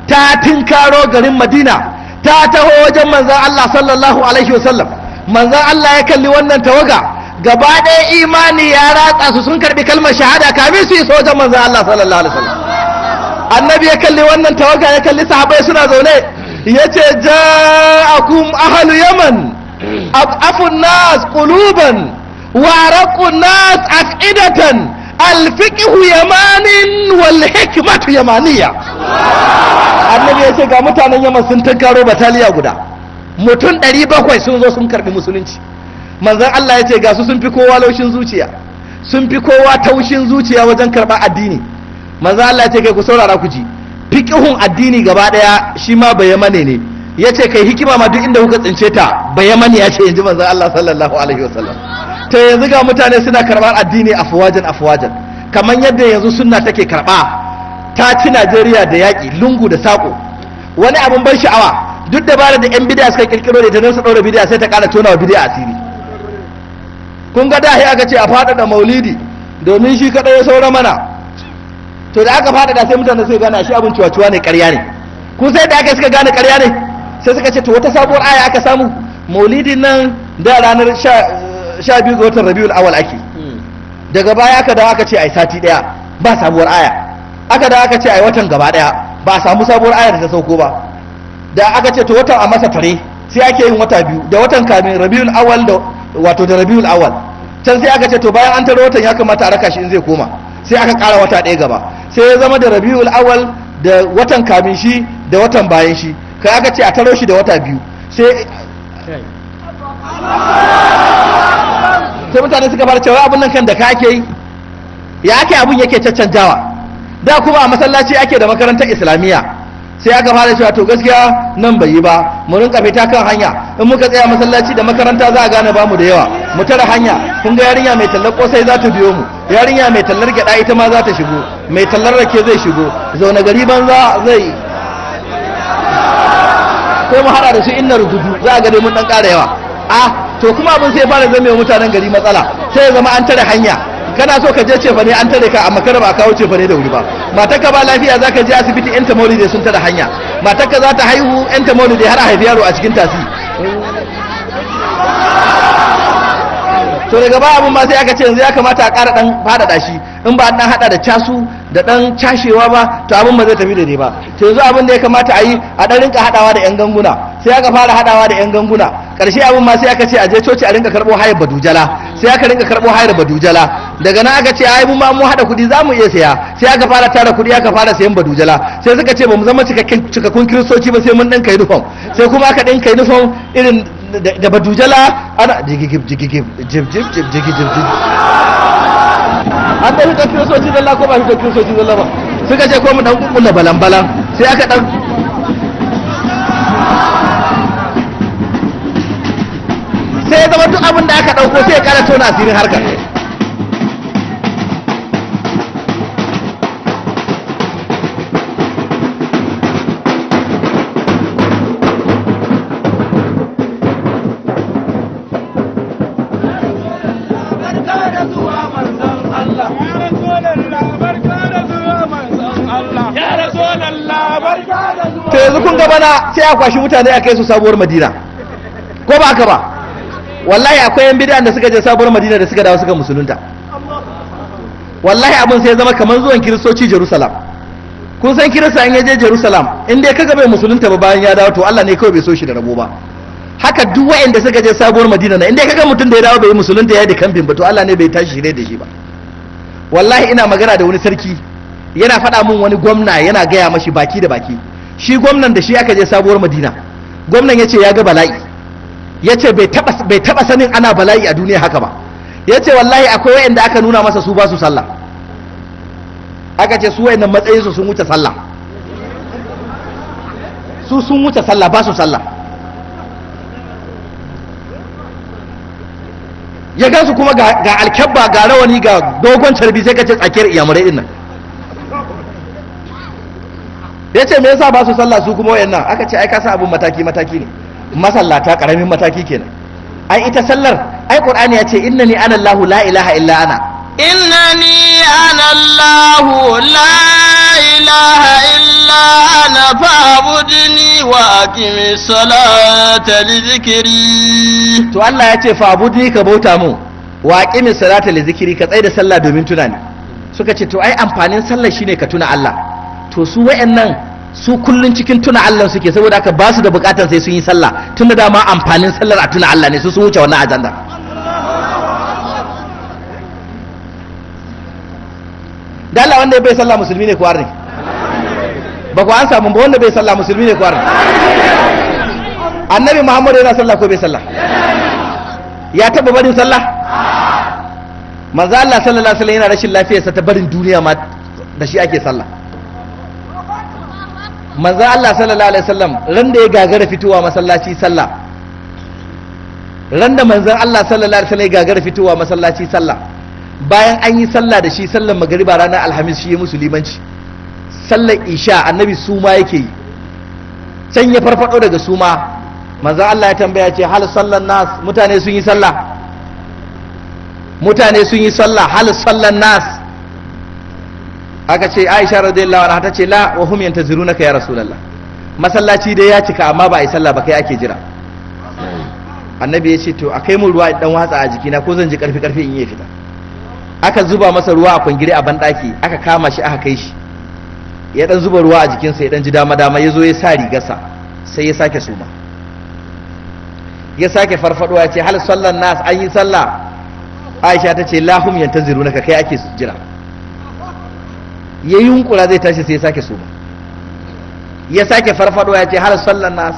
ta tinkaro garin Madina, ta taho wajen manzon Allah sallallahu alaihi wasallam. Manzon Allah ya kalli wannan tawaga gaba ɗaya imani ya ratsa su, sun karbi kalmar shahada kamin su iso wajen manzon Allah sallallahu alaihi wasallam. Annabi ya kalli wannan tawaga, ya kalli sahabbai suna zaune, yace ja'akum ahlu yaman afun nas quluban wa araqun nas afidatan alfiqhu yamanin wal hikmatu yamaniya. Annabi ya ce ga mutanen Yaman sun tankaro bataliya guda mutum 700 sun zo sun karbi musulunci. Manzon Allah ya ce ga su sun fi kowa laushin zuciya, sun fi kowa taushin zuciya wajen karɓar addini. Manzon Allah ya ce kai ku saurara ku ji, fiqhun addini gaba daya shi ma bayamane ne. Ya ce kai hikima ma duk inda kuka tsince ta bayamane ya ce, inji manzon Allah sallallahu alaihi wasallam. To yanzu ga mutane suna karɓar addini afwajan afwajan, kamar yadda yanzu sunna take karɓa. Ta ci Najeriya da yaƙi lungu da saƙo. Wani abin ban sha'awa, duk dabarar da 'yan bidiya suka kirkiro da ita don su ɗaura bidiya sai ta ƙara tona wa bidiya asiri. Kun ga dahi aka ce a faɗaɗa maulidi domin shi kaɗai ya saura mana. To da aka faɗaɗa sai mutane suka gane shi abin cuwa-cuwa ne, ƙarya ne. Kun sai da aka suka gane ƙarya ne, sai suka ce to wata sabuwar aya aka samu, maulidin nan da ranar 12 ga watan Rabiul Awwal ake. Daga baya aka dawo aka ce ai sati ɗaya, ba sabuwar aya. Aka dawo aka ce ai watan gaba ɗaya, ba a samu sabuwar aya da ta sauko ba. Da aka ce to watan a masa tare, sai ake yin wata biyu, da watan kamin Rabiul Awwal da wato da Rabiul Awwal. Can sai aka ce to bayan an taro watan ya kamata a raka shi in zai koma, sai aka ƙara wata ɗaya gaba, sai ya zama da Rabiul Awwal da watan kamin shi da watan bayan shi, kai aka ce a taro shi da wata biyu. Sai mutane suka fara cewa abun nan kan da ka ake yi, ya ake abun yake caccanjawa. Da kuma a masallaci ake da makarantar islamiyya, sai aka fara cewa to gaskiya nan bai yi ba, mu rinka fita kan hanya, in muka tsaya masallaci da makaranta za a gane bamu da yawa, mu tara hanya. Kun ga yarinya mai tallar kosai za ta biyo mu, yarinya mai tallar gyada ita ma za ta shigo, mai tallar rake zai shigo, zaune gari banza zai, sai mu hada da su inna rududu, za a ga dai mun dan ƙara yawa. A to kuma abin sai fara zame wa mutanen gari matsala, sai ya zama an tare hanya. Kana so ka je cefa ne an tare ka, amma kada ba kawo cefa ne da wuri ba. Matar ka ba lafiya za ka je asibiti, yan tamoli sun tare hanya. Matar ka za ta haihu, yan tamoli har a haifi yaro a cikin tasi. To daga baya abin ma sai aka ce yanzu ya kamata a ƙara ɗan faɗaɗa shi, in ba ɗan haɗa da casu da ɗan cashewa ba to abin ba zai tafi daidai ba. To yanzu abin da ya kamata a yi, a ɗan rinka haɗawa da 'yan ganguna, sai aka fara haɗawa da 'yan ganguna. Ƙarshe abin ma sai aka ce a je coci a rinka karɓo hayar badujala, sai aka rinka karɓo hayar badujala. Daga nan aka ce ai mu ma mu haɗa kuɗi za mu iya saya, sai aka fara tara kuɗi aka fara sayan badujala. Sai suka ce ba mu zama cikakkun kiristoci ba sai mun ɗinka uniform, sai kuma aka ɗinka uniform irin da badujala ana jigigib jigigib jib jib jib jigigib jib. An ɗan fitar kiristoci zalla ko ba fitar kiristoci zalla ba, suka ce ko mu ɗan kukkulla balan-balan, sai aka ɗan sai ya zama duk abin da aka ɗauko sai ya ƙara tona asirin harkar. To yanzu kun ga bana sai a kwashi mutane a kai su sabuwar Madina, ko ba haka ba? Wallahi akwai yan bid'a da suka je sabuwar Madina da suka dawo suka musulunta. Wallahi abin sai ya zama kamar zuwan kiristoci Jerusalem. Kun san kirista in ya je Jerusalem, in dai kaga bai musulunta ba bayan ya dawo, to Allah ne kawai bai so shi da rabo ba. Haka duk waɗanda suka je sabuwar Madina na, in dai kaga mutum da ya dawo bai musulunta ya yi da kamfin ba, to Allah ne bai tashi shirye da shi ba. Wallahi ina magana da wani sarki, yana faɗa min wani gwamna yana gaya mashi baki da baki. Shi gwamnan da shi aka je sabuwar Madina, gwamnan ya ce ya ga bala'i, ya ce bai taɓa sanin ana bala'i a duniya haka ba. Ya ce wallahi akwai wa'anda aka nuna masa su ba su sallah, aka ce su wa'annan matsayinsu sun wuce sallah, su sun wuce sallah, ba su sallah. Ya gansu kuma ga alkyabba ga rawani ga dogon carbi, sai ka ce tsakiyar iyamurai din nan. Ya ce me yasa ba su sallah su kuma wayannan? Aka ce ai ka san abun mataki mataki ne, masallata karamin mataki kenan. Ai ita sallar, ai Qur'ani ya ce innani ana Allahu la ilaha illa ana, innani ana Allahu la ilaha illa ana fa'budni wa aqimis salata li dhikri. To Allah ya ce fa'budni, ka bauta mu, wa aqimis salata li dhikri, ka tsaya da sallah domin tunani. Suka ce to ai amfanin sallar shine ka tuna Allah. To su wayannan su kullun cikin tuna Allah suke, saboda haka ba su da bukatar sai sun yi sallah, tunda dama amfanin sallar a tuna Allah ne, su sun wuce wannan ajanda. Da Allah wanda bai sallah musulmi ne ko arne? Ba ku an samu ba, wanda bai sallah musulmi ne ko arne? Annabi Muhammad yana sallah ko bai sallah? Ya taba barin sallah? Manzo Allah sallallahu alaihi wasallam yana rashin lafiyarsa ta barin duniya ma da shi ake sallah. Manzo Allah sallallahu alaihi wasallam ran da ya gagara fitowa masallaci sallah, ran da manzon Allah sallallahu alaihi wasallam ya gagara fitowa masallaci sallah, bayan an yi sallah da shi sallar magariba ranar alhamis shi ya musulmanci, sallar isha annabi suma yake yi, can ya farfado daga suma, manzon Allah ya tambaya ce hal sallan nas, mutane sun yi sallah, mutane sun yi sallah, hal sallan nas? Aka ce Aisha radiyallahu anha ta ce la wa hum yantazirunaka ya rasulullah, masallaci dai ya cika amma ba a yi sallah ba, kai ake jira. Annabi ya ce to a kai mun ruwa dan watsa a jikina ko zan ji karfi karfi in yi fita. Aka zuba masa ruwa a kwangire a bandaki, aka kama shi aka kai shi, ya dan zuba ruwa a jikinsa ya dan ji dama dama, ya zo ya sa rigarsa, sai ya sake suma, ya sake farfadowa ya ce hal sallan nas, an yi sallah? Aisha ta ce lahum yantazirunaka, kai ake jira. Ya yunkura zai tashi sai ya sake suma, ya sake farfado ya ce har sallan nas,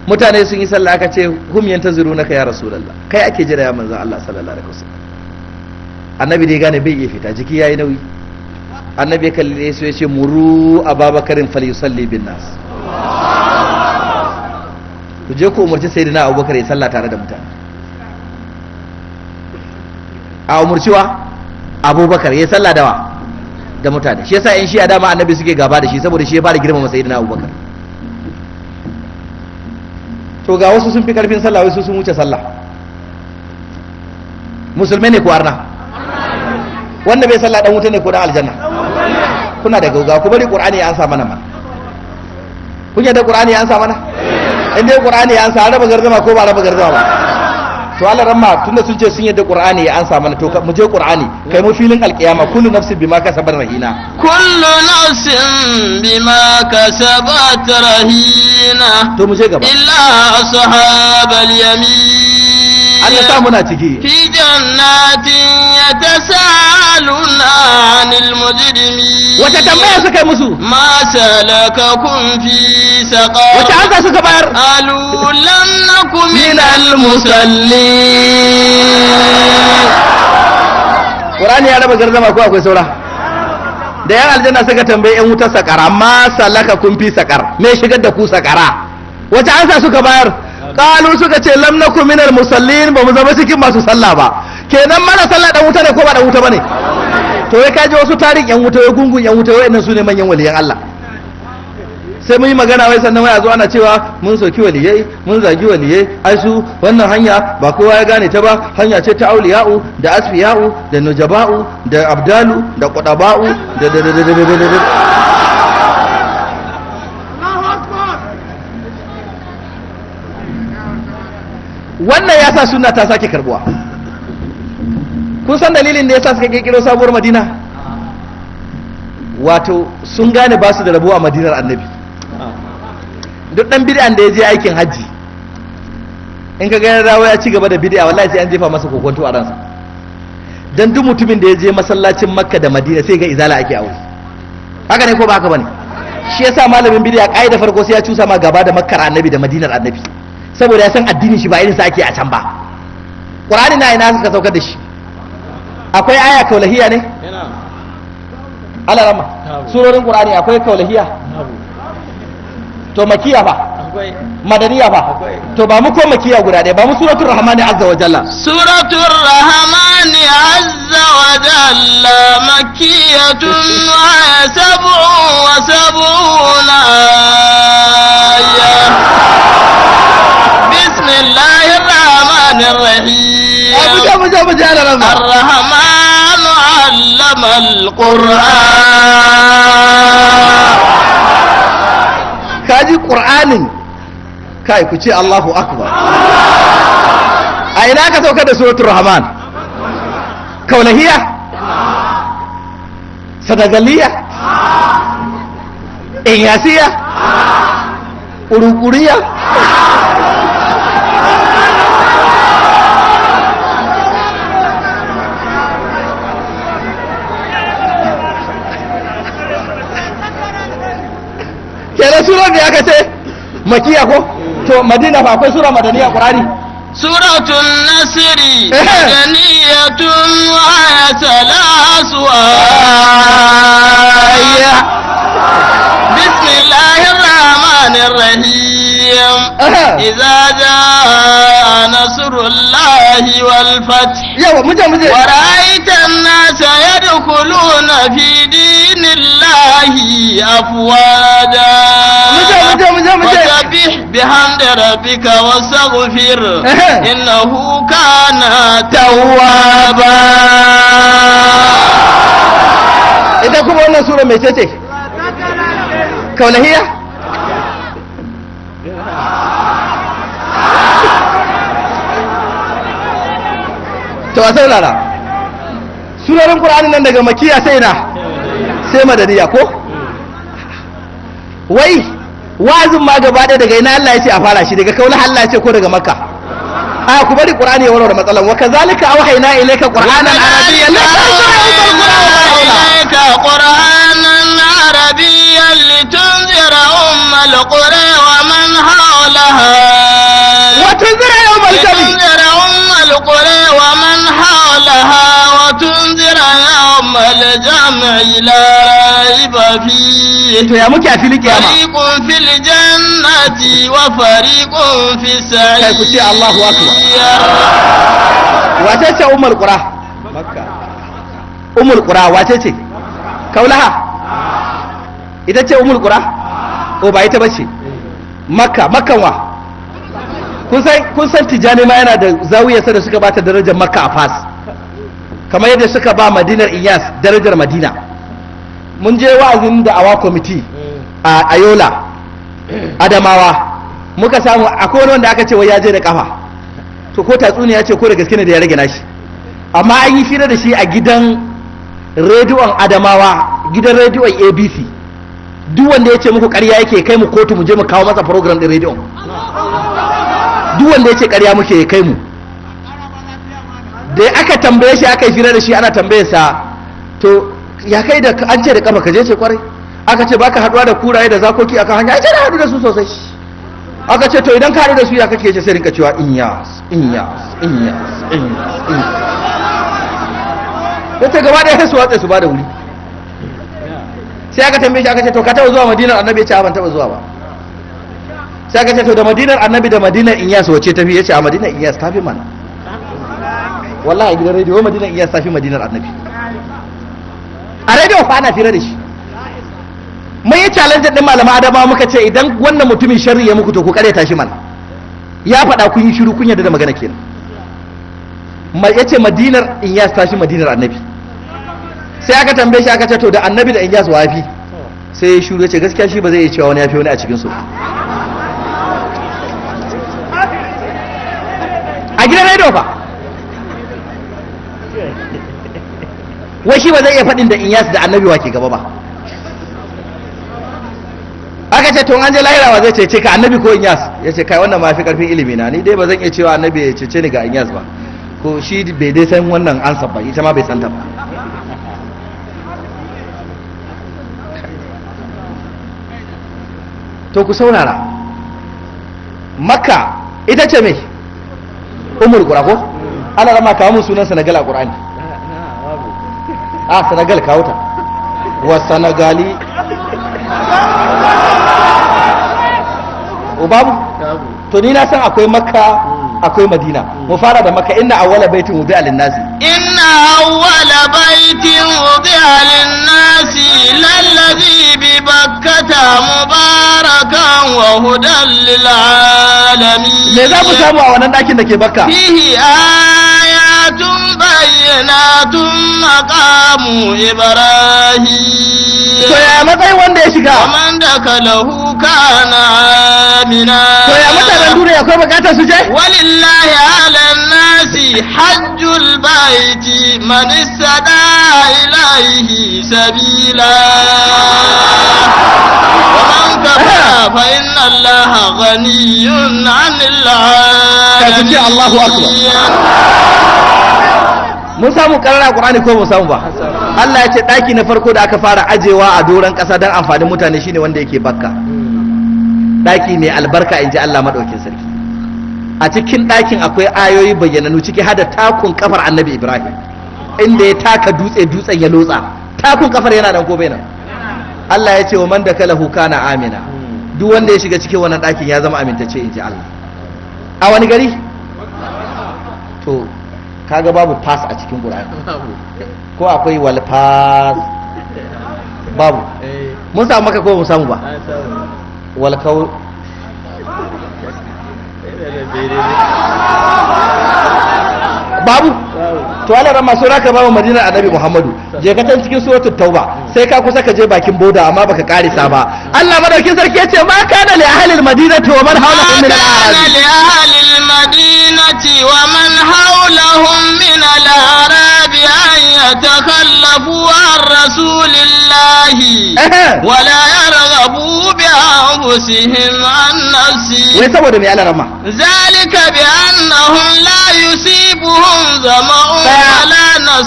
mutane sun yi sallah. Aka ce hum yantazirunaka ya rasulullah, kai ake jira ya manzon Allah sallallahu alaihi wasallam. Annabi dai gane bai iya fita, jiki yayi nauyi. Annabi ya kalle su ya ce muru ababakarin falyusalli bin nas, ku je ku umarci sayyidina Abubakar ya sallah tare da mutane. A umarciwa Abubakar ya sallah da wa? Da mutane. Shi yasa yan shi'a dama annabi suke gaba da shi, saboda shi ya fara girmama sayyidina Abubakar. To ga wasu sun fi karfin sallah, wasu sun wuce sallah. Musulmai ne ko arna? Wanda bai sallah dan wuta ne ko dan aljanna? Kuna da gauga, ku bari Qur'ani ya ansa mana ma. Kun yadda Qur'ani ya ansa mana? In dai Qur'ani ya ansa, an raba gardama ko ba raba gardama ba? To Allah ramma, tunda sun ce sun yadda Qur'ani ya ansa mana, to mu je Qur'ani kai mu filin alkiyama. Kullu nafsin bima kasabat rahina, kullu nafsin bima kasabat rahina. To mu je gaba. Illa ashabal yamin, Allah sa muna ciki. Fi jannatin yatasaluna anil mujrimin. Wata tambaya suka yi musu? Ma salakakum fi saqar. Wata ansa suka bayar? Qalu lam nakum minal musallin. Qur'ani ya raba gardama ko akwai saura? Da yan aljanna suka tambaye yan wutar sakara, ma salakakum fi saqar, me shigar da ku sakara? Wata ansa suka bayar? Kalu suka ce lam nakum minal musallin, ba mu zama cikin masu sallah ba. Kenan mara sallah dan wuta ne ko ba dan wuta bane? To ya kaje wasu tarin yan wuta, wai gungun yan wuta, wayannan su ne manyan waliyan Allah. Sai mun yi magana wai sannan wai a zo ana cewa mun soki waliyai, mun zagi waliyai, ai su wannan hanya ba kowa ya gane ta ba, hanya ce ta auliya'u da asfiya'u da nujaba'u da abdalu da qudaba'u da da da da da da da. Wannan ya sa sunna ta sake karbuwa. Kun san dalilin da ya sa suka kirkiro sabuwar Madina? Wato sun gane ba su da rabo a Madinar Annabi. Duk dan bid'an da ya je aikin hajji, in ka ga ya dawo ya ci gaba da bid'a, wallahi sai an jefa masa kokonto a ransa. Dan duk mutumin da ya je masallacin Makka da Madina sai ga izala ake aure. Haka ne ko ba haka bane? Shi yasa malamin bid'a kaida farko sai ya cusa ma gaba da Makkar Annabi da Madinar Annabi, saboda ya san addinin shi ba irin sa ake a can ba. Qur'ani na ina suka saukar da shi? Akwai aya kaulahiya ne? Allah rama. Surorin Qur'ani akwai kaulahiya? To makiya fa? Madaniya fa? To ba mu ko makiya guda ɗaya, ba mu suratul rahmani azza wa jalla. Suratul rahmani azza wa jalla makkiyatun wa 77 aya. Bismillahir rahmanir rahim. Abu ja rama. Ar-rahman 'allama al-Qur'an. Kaji Qur'anin kai ku ce Allahu akbar. A ina ka saukar da suratul rahman? Kaulahiya? Sadagaliya? Inyasiya? Urukuriya? Kenan surar da aka ce makiya ko? To Madina fa akwai sura madaniya Qur'ani? Suratul Nasri madaniyatun wa thalath aya. Bismillahir rahmanir rahim. Idza jaa nasrullahi wal fath. Yawa muje muje. Wa ra'aita an-nasa yadkhuluna fi dinillahi afwaja. Muje muje muje muje. Fasabbih bihamdi rabbika wastaghfir innahu kana tawwaba. Ita kuma wannan sura mai ce ce? Kaulahiya? To a saurara. Surorin Qur'ani nan daga makiya sai na sai madaniya ko? Wai wa'azin ma gaba ɗaya daga ina Allah ya ce a fara shi, daga kaula Allah ya ce ko daga Makka? A ku bari Qur'ani ya warware matsalan. Wa kazalika awhayna ilayka qur'anan arabiyyan ilayka qur'anan arabiyyan litunzira ummal qura wa man hawlaha wa tunzira yawmal jami tunzira ummal qura wa man hawlaha wa tunzira yawmal jam'i la rayba fihi. To ya muke a filin kiyama? Fariqun fil jannati wa fariqun fis sa'ir. Kai ku ce Allahu akbar. Wace ce ummul qura? Makka. Ummul qura wace ce? Kaulaha. Ita ce ummul qura? Ko ba ita bace? Makka. Makkan wa? Kun san Tijani ma yana da zawiyarsa da suka bata darajar Makka a Fas, kamar yadda suka ba Madinar Iyas darajar Madina. Mun je wa'azin da awa kwamiti a Ayola Adamawa, muka samu akwai wani wanda aka ce wai ya je da kafa. To ko tatsuniya ce ko da gaske ne da ya rage nashi, amma an yi fira da shi a gidan rediyon Adamawa, gidan rediyon ABC. Duk wanda ya ce muku ƙarya yake kai mu kotu, mu je mu kawo masa program din rediyon. Duk wanda ya ce ƙarya muke kai mu. Da aka tambaye shi, aka yi fira da shi, ana tambaye sa to ya kai da an ce da kafa ka je? Ce kwarai. Aka ce baka haduwa da kuraye da zakoki akan hanya? Ai ce na hadu da su sosai. Aka ce to idan ka hadu da su ya kake? Ce sai rinka cewa inyas inyas inyas inyas inyas. Yace gaba da su watsa su ba da wuri. Sai aka tambaye shi aka ce to ka taba zuwa Madinar Annabi? Ya ce ban taba zuwa ba. Sai aka ce to da Madinar Annabi da Madinar Inyas wace tafi? Ya ce a Madinar Inyas tafi mana. Wallahi gidan rediyo Madinar Inyas tafi Madinar Annabi. A rediyo fa ana fira da shi. Mun yi challenge din malama Adama, muka ce idan wannan mutumin sharri ya muku to ku kareta shi mana. Ya faɗa kun yi shiru, kun yarda da magana kenan. Yace Madinar Inyas tashi Madinar Annabi. Sai aka tambaye shi aka ce to da Annabi da Inyas wa yafi? Sai ya shiru, yace gaskiya shi ba zai iya cewa wani yafi wani a cikin su. A gidan rediyo fa wai shi ba zai iya faɗin da Inyas da Annabi wa ke gaba ba. Aka ce to an je lahira wa zai cece ka, Annabi ko Inyas? Ya ce kai wannan ma fi karfin ilimi na, ni dai ba zan iya cewa Annabi ya cece ni ga Inyas ba, ko shi bai dai san wannan ansa ba, ita ma bai san ta ba. To ku saurara, Makka ita ce me Ummul Qura ko? Ana rama kawo mun sunan Senegal a Qur'ani. A Senegal kawo ta. Wa Senegali babu. To ni na san akwai Makka akwai Madina. Mu fara da Makka. Inna awwala baitin wudi'a lin-nasi. Inna awwala baitin wudi'a lin-nasi lallazi bi Bakkata mubarakan wa hudan lil-alamin. Me za mu samu a wannan dakin da ke Bakka? Fihi ayatun bayyinatun maqamu Ibrahim. To ya matsayin wanda ya shiga? Man dakalahu kana amina. To ya mutanen duniya akwai bukatar su je? Walillahi ala nasi hajjul baiti man istada ilaihi sabila. Wa man kafara fa inna Allaha ghaniyyun 'anil 'alamin. Ka ce Allahu akbar. Mun samu karara Qur'ani ko mun samu ba? Allah ya ce daki na farko da aka fara ajewa a doron kasa don amfanin mutane shine wanda yake Bakka. Daki mai albarka in ji Allah madaukin sarki. A cikin dakin akwai ayoyi bayyananu, ciki hada takun kafar Annabi Ibrahim inda ya taka dutse, dutsen ya lotsa. Takun kafar yana nan ko bai nan? Allah ya ce wa man dakalahu kana amina. Duk wanda ya shiga cikin wannan dakin ya zama amintacce in ji Allah. A wani gari? To kaga babu pass a cikin Qur'ani. Ko akwai wal pass? Babu. Mun samu maka ko mun samu ba? Wal kaw babu. To Allah ran masu raka babu Madinar Annabi Muhammadu. Je ka can cikin suratul Tauba sai ka kusa ka je bakin boda amma baka karisa ba. Allah madaukin sarki yace ma kana li ahli al-madinati wa man hawlahum min al-a'rab. Kana li ahli al-madinati wa man hawlahum min al-a'rab an yatakhallafu an rasulillahi wa la yarghabu bi anfusihim an nafsi. Wai saboda me Allah rama? Zalika bi annahum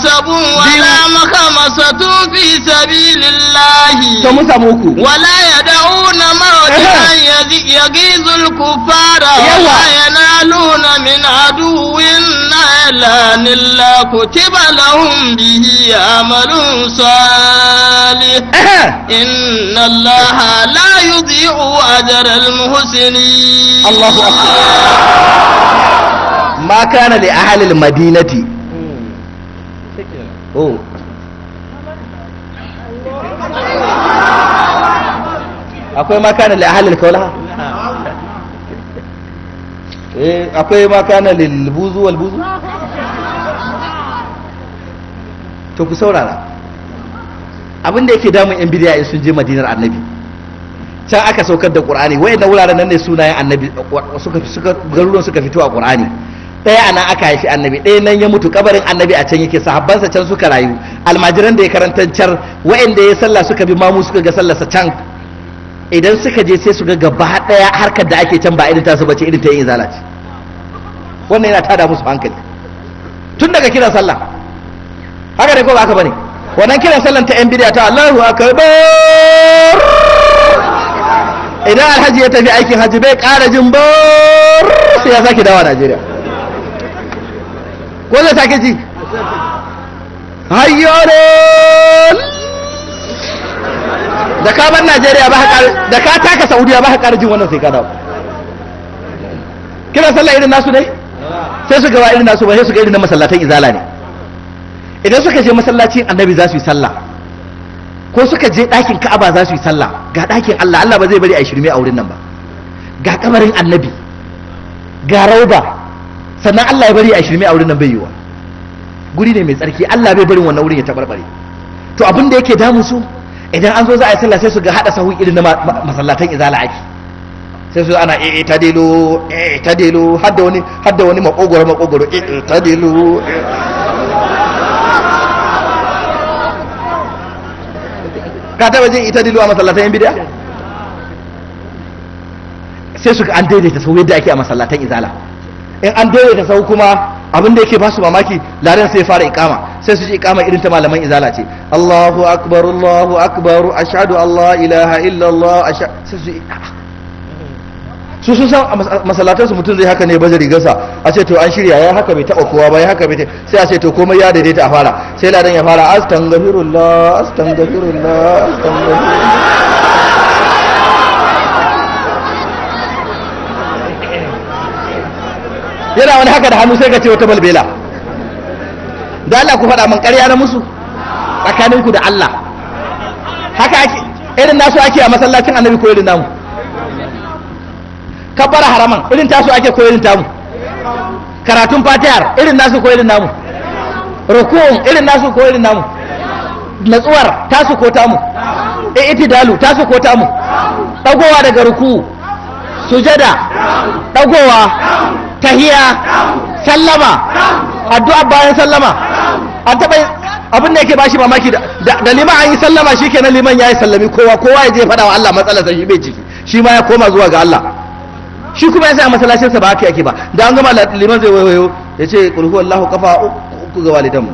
نصب ولا مخمصة في سبيل الله To mun samu uku. ولا يدعون موتا يغيظ الكفار ولا ينالون من عدو نيلا إلا كتب لهم به عمل صالح إن الله لا يضيع أجر المحسنين. الله أكبر. ما كان لأهل المدينة. Oh. Akwai ma kana li ahlil kaulaha? Eh, akwai ma kana lil buzu wal buzu? To ku saurara. Abin da yake damun yan bidiya in sun je Madinar Annabi. Can aka saukar da Qur'ani, wayannan wuraren nan ne sunayen Annabi suka garuruwan suka fito a Qur'ani. Ɗaya ana aka haifi Annabi, ɗaya nan ya mutu, kabarin Annabi a can yake, sahabbansa can suka rayu, almajiran da ya karanta can, wayanda ya sallah suka bi mamu suka ga sallarsa can. Idan suka je sai su ga gaba ɗaya harkar da ake can ba irin tasu bace, irin ta yin izala ce. Wannan yana tada musu hankali tun daga kiran sallah. Haka ne ko ba haka bane? Wannan kiran sallan ta yan bidiya ta Allahu akbar, idan alhaji ya tafi aikin haji bai ƙara jin bar sai ya sake dawa Najeriya. Ko zai sake ji hayyore da ka bar Najeriya ba ka, da ka taka Saudiya ba ka ƙara jin wannan sai ka dawo. Kiran sallah irin nasu ne? Sai su gaba irin nasu ba, sai su ga irin na masallatan izala ne. Idan suka je masallacin Annabi za su yi sallah, ko suka je ɗakin Ka'aba za su yi sallah, ga ɗakin Allah, Allah ba zai bari a yi shirme a wurin nan ba, ga kabarin Annabi, ga rauda, sannan Allah ya bari a yi shirme a wurin nan, bai yiwa. Guri ne mai tsarki, Allah bai barin wannan wurin ya tabarbare. To abin da yake damu su, idan an zo za a yi sallah sai su ga hada sahu irin na masallatan izala ake, sai su ana eh ta delo, eh ta delo, hadda wani hadda wani makogoro makogoro, eh ta delo. Ka taba jin ita dilo a masallatan yan bid'a? Sai su ga an daidaita sahu yadda ake a masallatan izala. In an daidaita sahu kuma abin da yake ba su mamaki, ladan sai ya fara ikama, sai su ji ikama irin ta malaman izala ce, Allahu akbar, Allahu akbar, ashhadu an la ilaha illallah, sai su su sun san masallatan su mutum zai haka ne baje rigarsa, a ce to an shirya, ya haka bai taba kowa ba, ya haka bai, sai a ce to komai ya daidaita a fara, sai ladan ya fara astaghfirullah, astaghfirullah, astaghfirullah. Yana wani haka da hannu sai ka ce wata balbela. Da Allah ku faɗa man ƙarya na musu tsakaninku da Allah. Haka ake irin nasu ake a masallacin Annabi ko irin namu? Kabbara haraman irin tasu ake ko irin tamu? Karatun fatihar irin nasu ko irin namu? Ruku'un irin nasu ko irin namu? Natsuwar tasu ko tamu? I'tidalu tasu ko tamu? Dagowa daga ruku'u, sujada, dagowa, tahiya, sallama, addu'a bayan sallama. An taɓa abin da yake bashi mamaki da liman an yi sallama shikenan, liman ya yi sallami kowa, kowa ya je faɗa wa Allah matsalarsa, shi bai ciki, shi ma ya koma zuwa ga Allah. Shi kuma ya sa masallacinsa ba haka yake ba. Da an gama liman zai wayo ya ce qul huwallahu kafa uku ga walidanmu.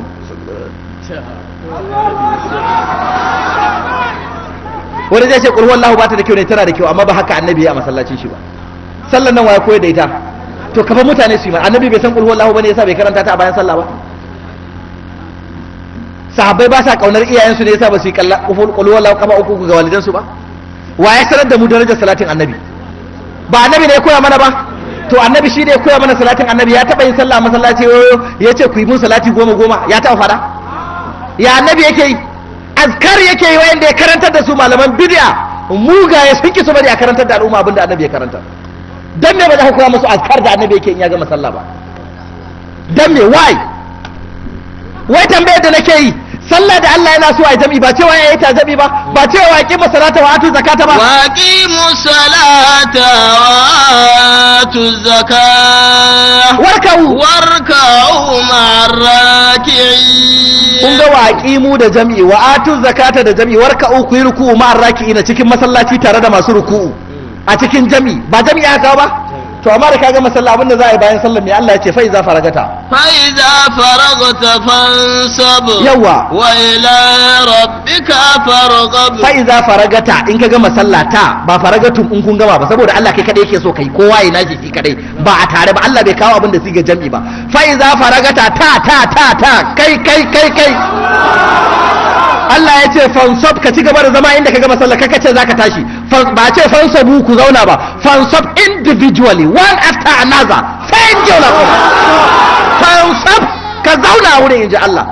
Wani zai ce qul huwallahu ba ta da kyau ne, tana da kyau, amma ba haka Annabi ya a masallacin shi ba. Sallan nan waya koyar da ita? To kafa mutane su yi ma. Annabi bai san qul huwallahu bane yasa bai karanta ta a bayan sallah ba? Sahabbai ba sa kaunar iyayensu ne yasa ba su yi qul huwallahu kafa uku ga walidansu ba? Wa ya sanar da mu darajar salatin Annabi? Ba Annabi ne ya koya mana ba? To Annabi shi ne ya koya mana salatin Annabi. Ya taba yin sallah a masallaci ya ce ku yi mun salati 10 10? Ya taba fada? Ya Annabi yake yi? Azkar yake yi wayanda ya karantar da su. Malaman bid'a mugaye sun ki su bari a karantar da al'umma abinda Annabi ya karantar. Dan me ba za ku koya musu azkar da Annabi yake in ya gama sallah ba? Dan me? Why? Wai tambayar da nake yi, sallah da Allah yana so a jami'i ba cewa yayi ta jami'i ba, ba cewa aqimu salata wa atu zakata ba, wa aqimu salata wa atu zakata warka'u warka'u ma'ar raki'in. Kun ga wa aqimu da jami'i, wa atu zakata da jami'i, warka'u ku yi ruku'u ma'ar raki'ina cikin masallaci tare da masu ruku'u a cikin jami'i, ba jami'i aka ba. To amma da ka gama sallah, abinda za a yi bayan sallah, me Allah ya ce? Fa iza faragata. فإذا فرغت فانصب. Yawa. وإلى ربك فارغب. Fa iza faragata, in ka gama sallah, ta ba faragatum, in kun gama ba, saboda Allah kai kadai yake so kai, kowa ya nashi shi kadai, ba a tare ba. Allah bai kawo abin da siga jam'i ba. Fa iza faragata, ta ta ta ta, kai kai kai kai. Allah ya ce fansab, ka ci gaba da zama inda ka gama sallah, kaka ce zaka tashi. Ba ce fansabu, ku zauna ba. Fansab individually, one after another, singular. Fansab, ka zauna a wurin, inji Allah.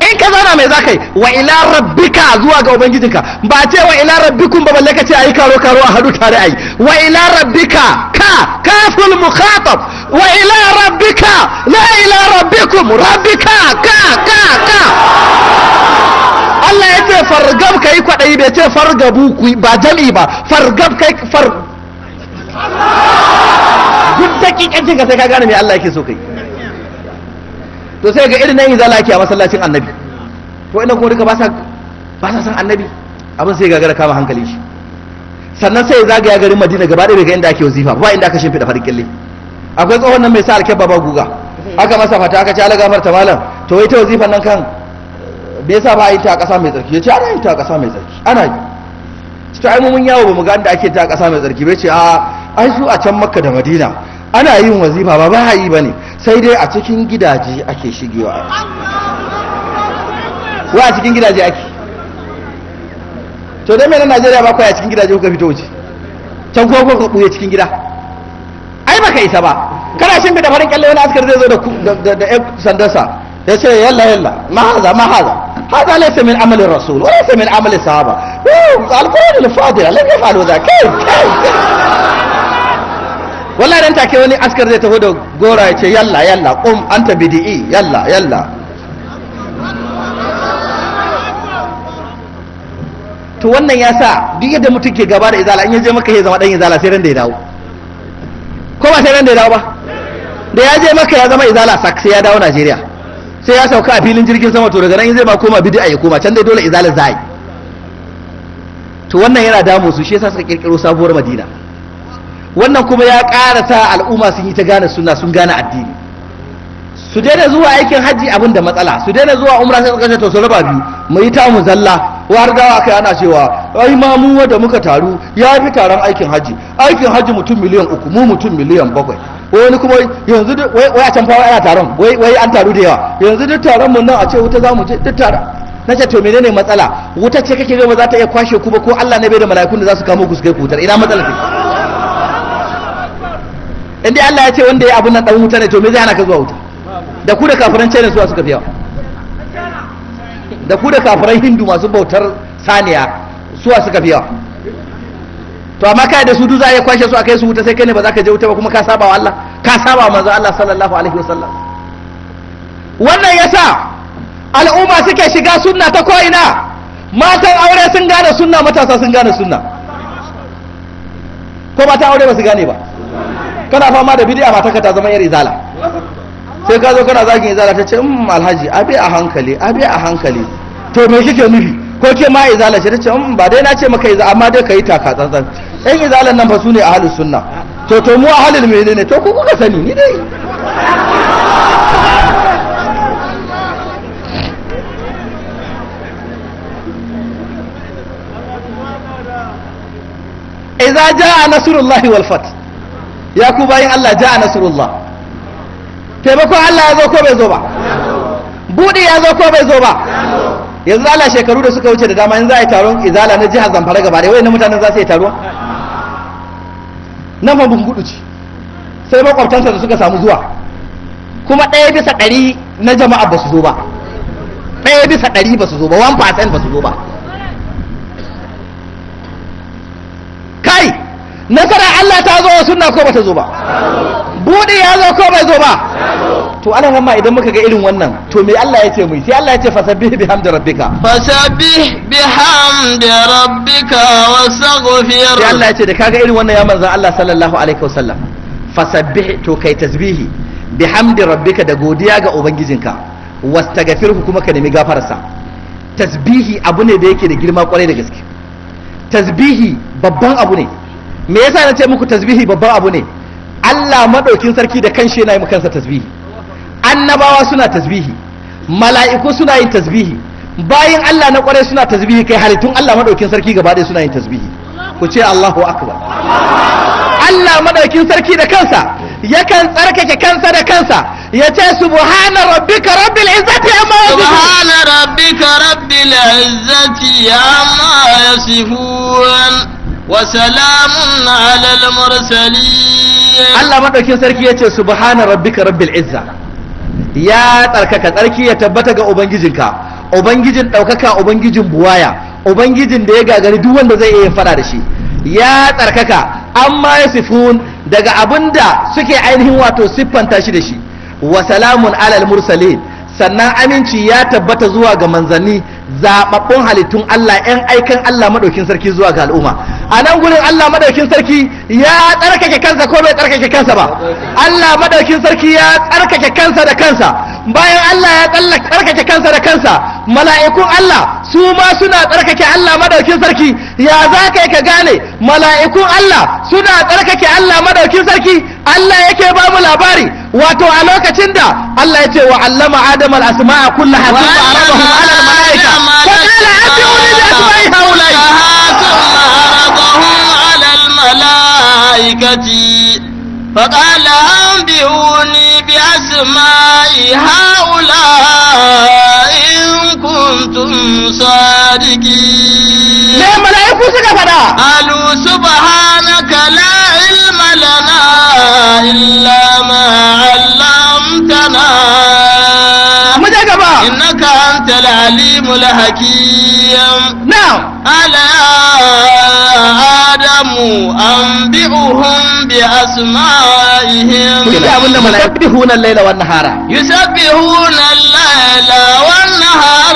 In ka zauna, mai zaka yi? Wa ila rabbika, zuwa ga ubangijinka. Ba ce wa ila rabbikum ba, balle ka ce ayi karo karo a hadu tare ayi. Wa ila rabbika, ka kaful mukhatab. Wa ila rabbika, la ila rabbikum, rabbika, ka ka ka. Allah ya ce fargab, ka yi kwaɗayi, bai ce fargabu ku ba, jam'i ba. Fargab, kai far duk dakikancin ka sai ka gane me Allah yake so kai. To sai ga irin nan izala ake a masallacin Annabi. To ina kuma duka ba sa san Annabi, abin sai gagara kama hankali shi. Sannan sai ya zagaya garin Madina gaba ɗaya, bai ga inda ake wazifa ba, inda aka shimfiɗa farin kyalle. Akwai tsohon nan mai sa alkyabba ba guga, aka masa fata, aka ce ala gafarta malam, to wai ta wazifan nan kan me yasa ba a yi ta a ƙasa mai tsarki? Ya ce ana yi ta a ƙasa mai tsarki, ana yi. To ai mu mun yawo, ba mu ga inda ake ta a ƙasa mai tsarki bai. Ce a ai su a can Makka da Madina ana yin wazifa, ba ba a yi bane, sai dai a cikin gidaje ake shigewa. Wa a cikin gidaje ake? To dai me na Najeriya ba kai a cikin gidaje kuka fito wuce can ko kuka buye cikin gida? Ai baka isa ba. Kana shin da farin kyalle, wani askar zai zo da ƴan sandarsa, ya ce yalla yalla, ma haza, ma haza, هذا ليس من عمل الرسول وليس من عمل الصحابة، القرون الفاضلة لم يفعلوا ذا. كيف كيف؟ Wallahi dan take wani askar zai taho da gora, ya ce yalla yalla, qum anta bid'i, yalla yalla. To wannan ya sa duk yadda mutum ke gaba da izala, in ya je maka ya zama dan izala sai ran da ya dawo. Ko ba sai ran da ya dawo ba? Da ya je maka ya zama izala sak, sai ya dawo Najeriya, sai ya sauka a filin jirgin sama, to daga nan zai ba koma bid'a, ya koma can dai, dole izala zai. To wannan yana damu su, shi yasa suka kirkiro sabuwar Madina. Wannan kuma ya ƙara sa al'umma sun yi ta gane sunna, sun gane addini. Su daina zuwa aikin hajji, abin da matsala, su daina zuwa umra, sai suka ce to su raba biyu, mu yi ta mu zalla. Har gawa kai ana cewa ai ma mu wanda muka taru ya fi taron aikin hajji. Aikin hajji mutum 3 miliyan, mu mutum 7 miliyan. Wani kuma yanzu wai a can fa ana taron, wai an taru da yawa, yanzu duk taron mun nan a ce wuta za mu je duk taron. Na ce to menene matsala? Wuta ce kake ga ba za ta iya kwashe ku ba, ko Allah ne bai da mala'ikun da za su kamo ku su kai ku wutar? Ina matsala take? In dai Allah ya ce wanda ya abun nan dan wuta ne, to me zai hana ka zuwa wuta? Da ku da kafiran China, suwa suka fi yawa? Da ku da kafiran Hindu masu bautar saniya, suwa suka fi yawa? To amma kai da su duk za a iya kwashe su a kai su wuta, sai kai ne ba za ka je wuta ba, kuma ka saba wa Allah, ka saba wa manzo Allah sallallahu alaihi wasallam. Wannan yasa al'umma suke shiga sunna ta ko'ina. Matan aure sun gane sunna, matasa sun gane sunna. Ko matan aure ba su gane ba? Kana fama da bid'a, matarka ta zama yar izala. Sai ka zo kana zagin izala, ta ce alhaji, abi a hankali, abi a hankali. To me kike nufi? Ko ke ma izala ce? Ta ce ba dai na ce maka izala, amma dai ka yi taka tsantsan. Yan izalan nan fa su ne ahlus sunna. To mu ahlul menene? To ku kuka sani, ni dai. Idza jaa nasrullahi wal fath. Ya ku bayin Allah, jaa nasrullah, taimakon Allah ya zo ko bai zo ba? Buɗe ya zo ko bai zo ba? Yanzu Allah, shekaru da suka wuce da dama, in za a yi taron izala na jihar Zamfara gaba ɗaya, wayannan mutanen za su yi taruwa nan fa Bungudu ce, sai makwabtansa da suka samu zuwa, kuma 1% na jama'a ba su zo ba. 1% ba su zo ba, 1% ba su zo ba. Kai, nasara Allah ta zo wa sunna ko ba ta zo ba? Buɗe ya zo ko bai zo ba? To ana ma idan muka ga irin wannan, to me Allah ya ce mu? Sai Allah ya ce fasabbih bihamdi rabbika. فسبح بحمد ربك واستغفر. Sai Allah ya ce da kaga irin wannan, ya manzon Allah sallallahu alaihi wasallam, fasabbih, to kai tasbihi, bihamdi rabbika, da godiya ga ubangijinka, wastaghfirhu, kuma ka nemi gafararsa. Tasbihi abu ne da yake da girma kwarai da gaske. Tasbihi babban abu ne. Me yasa na ce muku tasbihi babban abu ne? Allah madaukin sarki da kanshi yana yi kansa tasbihi, annabawa suna tasbihi, mala'iku suna yin tasbihi, bayin Allah na kwarai suna tasbihi, kai halittun Allah madaukin sarki gaba ɗaya suna yin tasbihi. Ku ce Allahu akbar. Allah madaukin sarki da kansa yakan tsarkake kansa da kansa, ya ce subhana rabbika rabbil izzati amma yasifun. Subhana rabbika rabbil izzati amma yasifun wa salamun alal mursalin. Allah madaukin sarki ya ce subhana rabbika rabbil izza, ya tsarkaka, tsarki ya tabbata ga ubangijinka, ubangijin ɗaukaka, ubangijin buwaya, ubangijin da ya gagari duk wanda zai iya fada da shi. Ya tsarkaka amma ya sifun daga abinda suke ainihin wato siffanta shi da shi. Wa salamun alal mursalin, sannan aminci ya tabbata zuwa ga manzanni, zababbun halittun Allah, yan aikan Allah madaukin sarki zuwa ga al'umma. A nan gurin Allah madaukin sarki ya tsarkake kansa ko bai tsarkake kansa ba? Allah madaukin sarki ya tsarkake kansa da kansa. Bayan Allah ya tsarkake kansa da kansa, mala'ikun Allah su ma suna tsarkake Allah madaukin sarki. Ya za ka yi ka gane mala'ikun Allah suna tsarkake Allah madaukin sarki? Allah yake ba mu labari wato a lokacin da Allah ya ce wa allama Adam al-asma'a kullaha thumma arabahum ala al-mala'ika fa qala anbi'uni bi asma'i haula'i thumma arabahum ala al-mala'ikati فقال أنبئوني بأسماء هؤلاء إن كنتم صادقين. قالوا سبحانك لا علم لنا إلا ما علمتنا إنك أنت العليم الحكيم. نعم. قال يا آدم أنبئهم بأسمائهم. يسبحون الليل والنهار، يسبحون الليل والنهار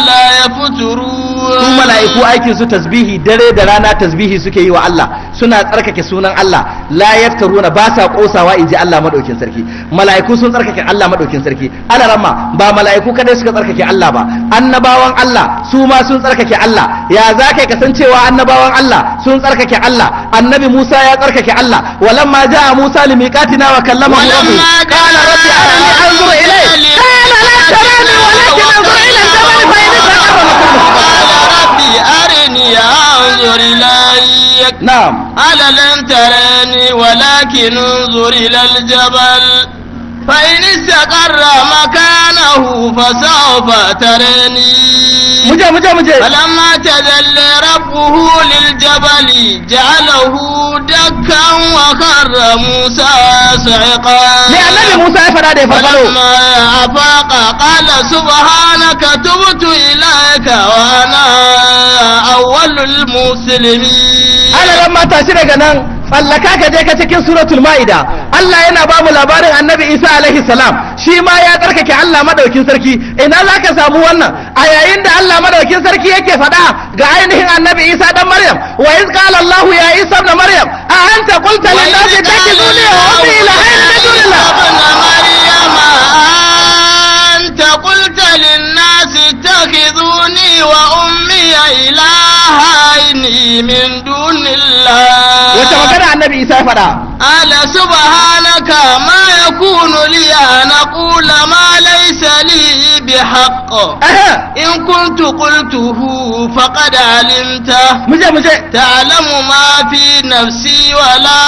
لا يفترون. Su mala'iku aikin su tasbihi dare da rana, tasbihi suke yi wa Allah, suna tsarkake sunan Allah, la yaftaruna, ba sa kosawa inji Allah madaukin sarki. Mala'iku sun tsarkake Allah madaukin sarki. Alaramma ba mala'iku kadai suka tsarkake Allah ba, annabawan Allah su ma sun tsarkake Allah. Ya za kai kasancewa annabawan Allah sun tsarkake Allah? Annabi Musa ya tsarkake Allah. Walamma jaa Musa limiqatina wa kallamahu rabbuhu qala rabbi arini anzur ilayk qala la tarani walakin anzur ila al-jabal fa in istaqarra makanahu. ربي أرني أنظر إليك. نعم. قال لن تراني ولكن انظر إلى الجبل فإن استقر مكانه فسوف تراني. مجھے مجھے مجھے. فلما تجلى ربه للجبل جعله دكا وخر موسى صعقا. لأن موسى فلما أفاق قال سبحانك تبت إليك وأنا أول المسلمين. أنا لما تشرك أنا tsallaka ka je ka cikin suratul ma'ida, Allah yana ba mu labarin annabi Isa alaihi salam, shi ma ya tsarkake Allah madaukin sarki. Ina za ka samu wannan? A yayin da Allah madaukin sarki yake faɗa ga ainihin annabi Isa dan Maryam, wa iz qala Allahu ya Isa ibn Maryam a anta qulta lin nasi ittakhizuni wa ummi ilahayn min dunillah. Anta qulta lin nasi ittakhizuni wa ummi ilahayn min dunillah. Wata magana annabi Isa ya faɗa? Ala subhanaka ma yakunu li an aqula ma laysa li bihaqq in kuntu qultuhu faqad alimta. Muje muje. Ta'lamu ma fi nafsi wa la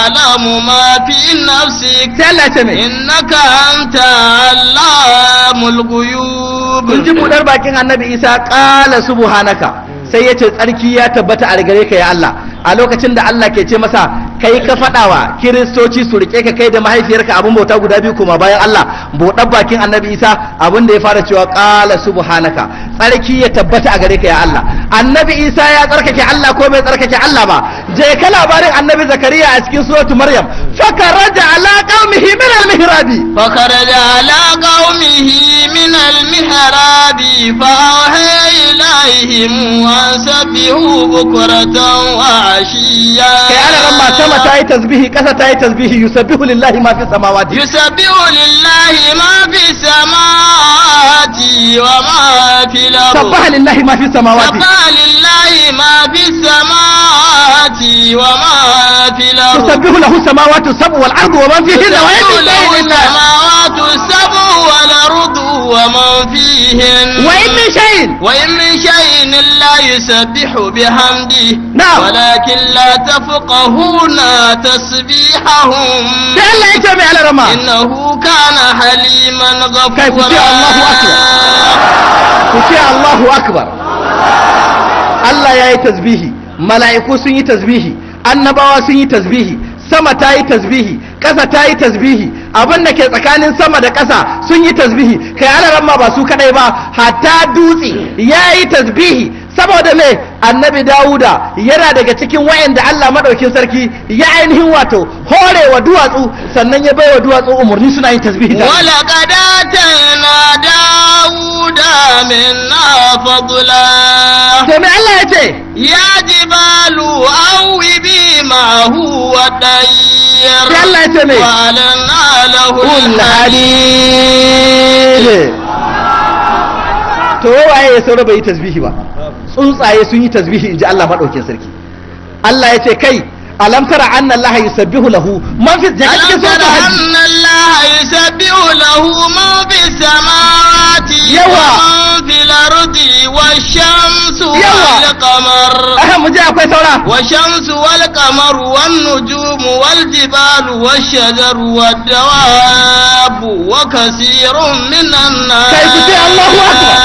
a'lamu ma fi nafsik. Sai Allah ce mai innaka anta allamul ghuyub. Kun ji budar bakin annabi Isa, qala subhanaka, sai yace tsarki ya tabbata a gare ka ya Allah. A lokacin da Allah ke ce masa kai ka faɗawa kiristoci su rike ka kai da mahaifiyarka abin bauta guda biyu kuma bayan Allah, buɗar bakin annabi Isa abin da ya fara cewa qala subhanaka, tsarki ya tabbata a gare ka ya Allah. Annabi Isa ya tsarkake Allah ko bai tsarkake Allah ba? Je ka labarin annabi Zakariya a cikin suratu Maryam, fakaraja ala qaumihi min al-mihrabi, fakaraja ala qaumihi min al-mihrabi fa awha ilaihim wa sabbihu bukratan wa ashiya. Kai ana ran ma sama ta yi tasbihi, kasa ta yi tasbihi, yusabbihu lillahi ma fi samawati, yusabbihu lillahi ma fi samawati wa ma fi al-ard, sabbaha lillahi ma fi samawati, sabbaha lillahi ma fi samawati وما في الأرض. Tusabbihu lahu samawati sab'u wal ardu wa man fihinna wa in min له shay'in illa السماوات السبع والأرض ومن فيهن wa in min shay'in وإن من شيء لا يسبح بحمده نعم. ولكن لا تفقهون تسبيحهم. Sai Allah ya ce mai alarama إنه كان حليما kai ku ce غفورا. Allahu akbar, ku ce Allahu akbar. Allah ya yi tasbihi, mala'iku sun yi tasbihi, annabawa sun yi tasbihi, sama ta yi tasbihi, ƙasa ta yi tasbihi, abin da ke tsakanin sama da ƙasa sun yi tasbihi. Kai alaran ma ba su kadai ba, hatta dutse ya yi tasbihi. Saboda me? Annabi Dawuda yana daga cikin wayanda Allah madaukin sarki ya ainihin wato hore wa duwatsu, sannan ya baiwa duwatsu umarni suna yin tasbihi tare. ولقد آتينا داود منا فضلا. To me Allah ya ce? يا جبال أوبي معه والطير Sai Allah ya ce me? وألنا له الحديد. To waye ya saura bai yi tasbihi ba? Tsuntsaye sun yi tasbihi, inji Allah madaukin sarki. Allah ya ce kai, alam tara anna Allah yusabbihu lahu man fi jaka ألم cikin تر suratul hajj. أن الله يسبح له من في السماوات يوا. ومن في الأرض والشمس يوا. والقمر Aha, mu je, akwai saura. والشمس والقمر والنجوم والجبال والشجر والدواب وكثير من الناس. كيف تطيع الله أكبر.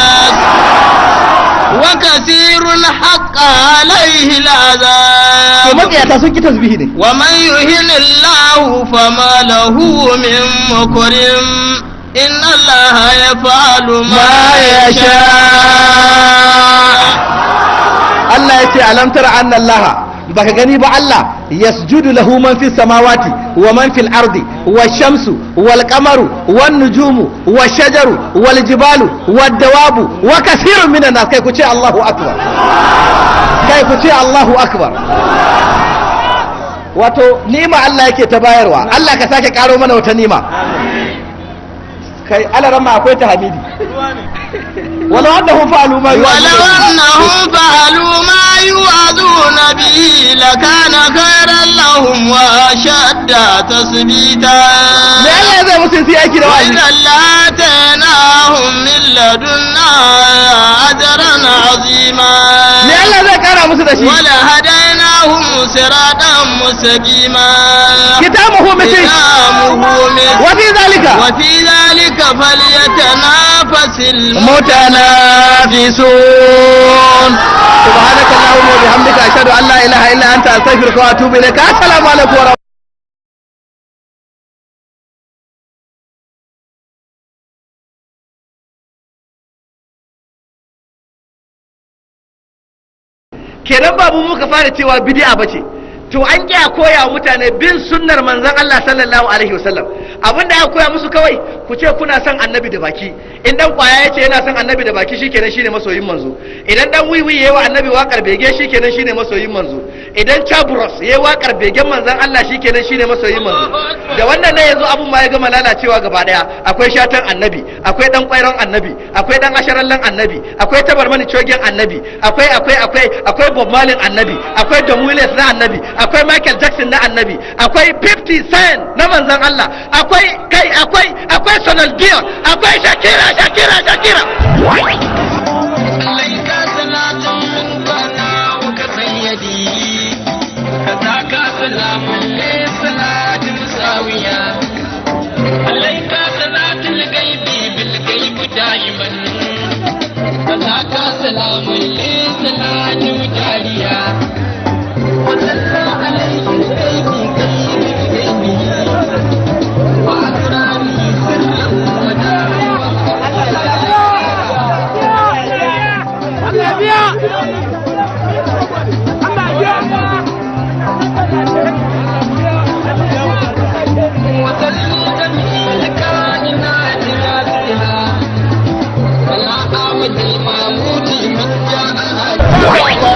وكثير حق عليه To العذاب. Matsiyata sun ki tasbihi ne. ومن يهن الله فما له من مكرم إن الله يفعل ما ما يشاء. Allah ya ce alam tara anna Allah, baka gani ba Allah yasjudu lahu man fis samawati wa man fil ardi wash-shamsu wal qamaru wan nujumu wash-shajaru wal jibalu wad dawabu wa kathirun minan nas. Kai ku ce Allahu akbar, kai ku ce Allahu akbar. Wato nima Allah yake ta bayarwa. Allah ka sake karo mana wata nima. Kai alaramma akwai ta hamidi. Walau annahum fa'alu ma ولو yu'aduna. أنهم فعلوا ما يوعظون به لكان خيرا لهم وأشد تثبيتا. Me Allah ya zai musu su yi aiki da wa'azi? وإذا لآتيناهم من لدنا أجرا عظيما. Me Allah zai kara musu da shi? ولهديناهم صراطا مستقيما. Kitabuhu misri. ختامه مسك. Wa fi zalika وفي ذلك فليتنافس mutanafisun. Subhanaka allahumma wa bihamdika, ashhadu an la ilaha illa anta, astaghfiruka wa atubu ilaik. Assalamu alaikum wa kenan babu muka fara cewa bid'a bace. To an kiya koya wa mutane bin sunnar manzon Allah sallallahu alaihi wasallam. Abinda aka koya musu kawai, ku ce kuna son annabi da baki. In dan kwaya yace yana son annabi da baki, shikenan shine masoyin manzo. Idan dan wiwi yayi wa annabi wakar bege, shikenan shine masoyin manzo. Idan chabros yayi wakar begen manzon Allah, shikenan shine masoyin manzo. Da wannan ne yanzu abun ma ya gama lalacewa gaba daya. Akwai shatan annabi, akwai dan kwairon annabi, akwai dan asharallan annabi, akwai tabarmani cogen annabi, akwai akwai akwai akwai Bob Marley annabi, akwai Don Williams na annabi, akwai Michael Jackson na annabi, akwai 50 Cent na manzon Allah, akwai kai akwai akwai Sonal Dion, akwai Shakira Shakira Shakira. عليك صلاة منك وكسيدي كذاك سلام للصلاة مساوية عليك صلاة الغيب بالغيب دائما كذاك سلام للصلاة مجارية وصلى عليه الغيب غيب بغيبه وأسراره سرا ودارا. وسلم جميع الكائنات ناسها ولا آمد المعبود من جاء.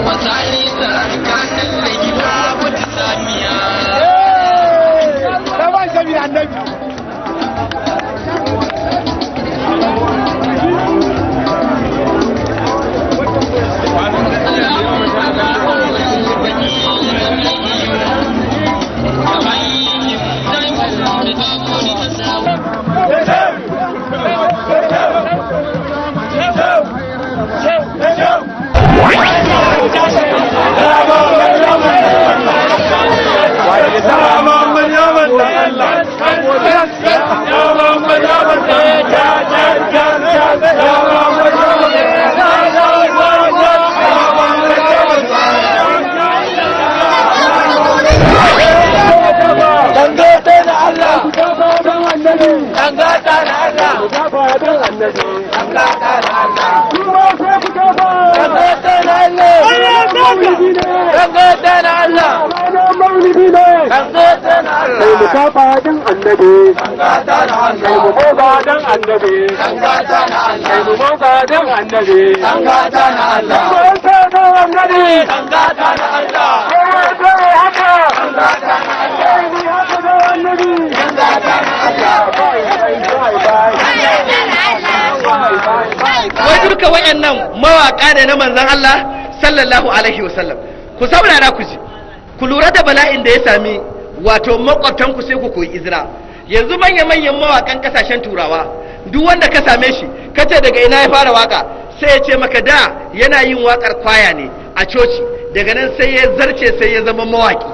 وسعيد. Wai duka wayannan mawaka ne na manzon Allah sallallahu alaihi wasallam. Ku saurara ku ji, ku lura da bala'in da ya sami wato makwabtan ku, sai ku koyi izra. Yanzu manya-manyan mawakan kasashen turawa, duk wanda ka same shi kace daga ina ya fara waka, sai ya ce maka da yana yin wakar kwaya ne a coci, daga nan sai ya zarce, sai ya zama mawaki,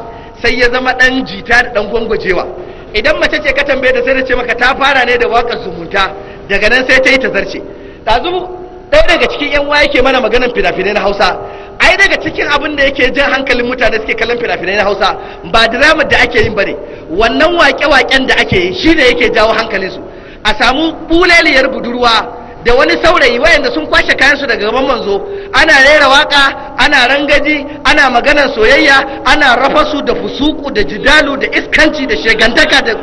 sai ya zama dan jita da dan gwangwajewa. Idan mace ce ka tambaye ta, sai ta ce maka ta fara ne da wakar zumunta, daga nan sai ta yi ta zarce. Ɗazu ɗaya daga cikin yan uwa yake mana maganar fina-finai na Hausa. Ai daga cikin abin da yake jan hankalin mutane suke kallon fina-finai na Hausa ba diramar da ake yin bane, wannan waƙe-waƙen da ake yi shi ne yake jawo hankalinsu. A samu buleliyar budurwa da wani saurayi wayanda sun kwashe kayansu daga gaban manzo, ana rera waka, ana rangaji, ana maganar soyayya, ana rafasu da fusuku da jidalu da iskanci da shegantaka da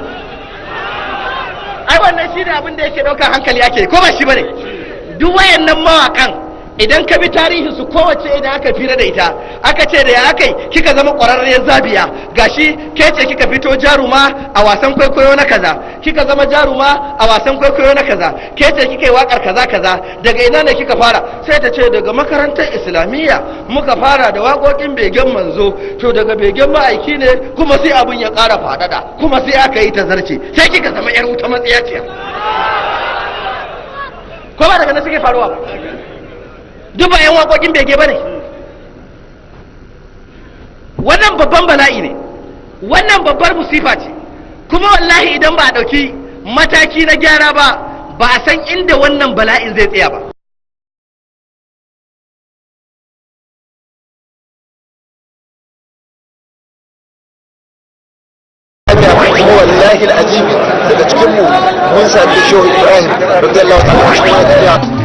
ai wannan shi ne abin da yake ɗaukar hankali ake, ko ba shi bane? Duk wayannan mawakan idan ka bi tarihin su, kowace idan aka fira da ita aka ce da ya akai kika zama ƙwararriyar zabiya, gashi ke ce kika fito jaruma a wasan kwaikwayo na kaza, kika zama jaruma a wasan kwaikwayo na kaza, ke ce kika yi wakar kaza kaza, daga ina ne kika fara? Sai ta ce daga makarantar islamiyya muka fara da waƙoƙin begen manzo, to daga begen ma'aiki ne kuma sai abin ya ƙara faɗaɗa, kuma sai aka yi ta zarce, sai kika zama 'yar wuta matsiyaciya. Ko ba daga nan suke faruwa ba? Duk ba yan waƙoƙin bege ba ne. Wannan babban bala'i ne, wannan babbar musifa ce, kuma wallahi idan ba a ɗauki mataki na gyara ba, ba a san inda wannan bala'in zai tsaya ba. Kuma wallahi al'azim daga cikin mu mun sami Shehu Ibrahim radiyallahu ta'ala anhu.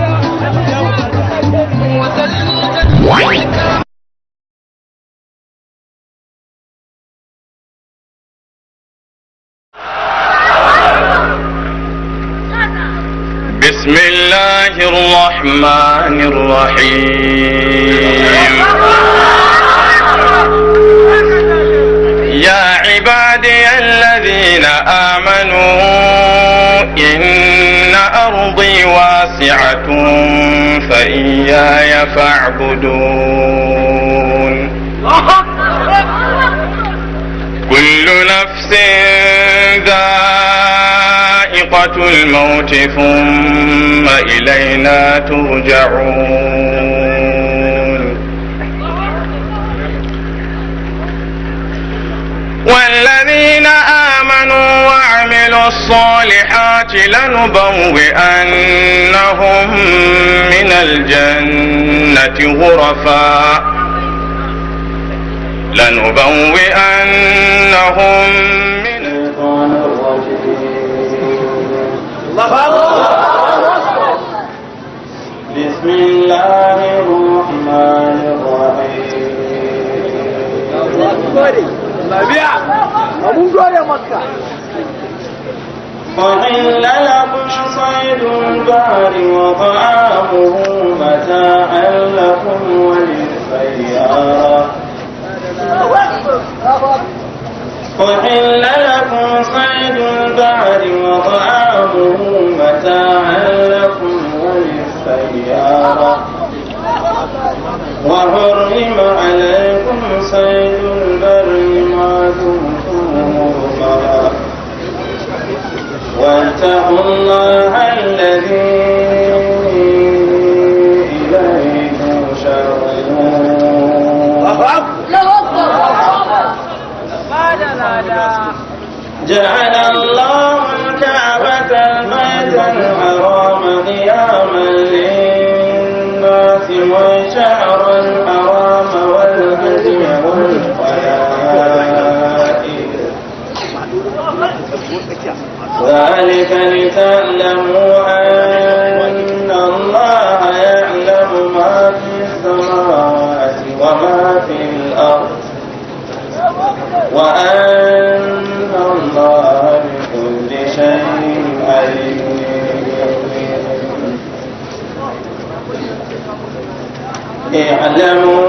بسم الله الرحمن الرحيم. يا عبادي الذين آمنوا إن أرضي واسعة فإياي فاعبدون. كل نفس ذائقة الموت ثم إلينا ترجعون. والذين آمنوا وعملوا الصالحات لنبوئنهم من الجنة غرفا لنبوئنهم من بسم الله الرحمن الرحيم. أحل لكم صيد البحر وطعامه متاعا لكم وللسيارة. أحل لكم صيد البحر وطعامه متاعا لكم وللسيارة. وحرم عليكم صيد البر ما دمتم حرما. واتقوا الله الذي إليه تحشرون. جعل الله الكعبة البيت الحرام قياما للناس والشهر الحرام والهدي والقلائد. ذلك لتعلموا أن وما في الأرض وأن الله بكل شيء عليم. اعلموا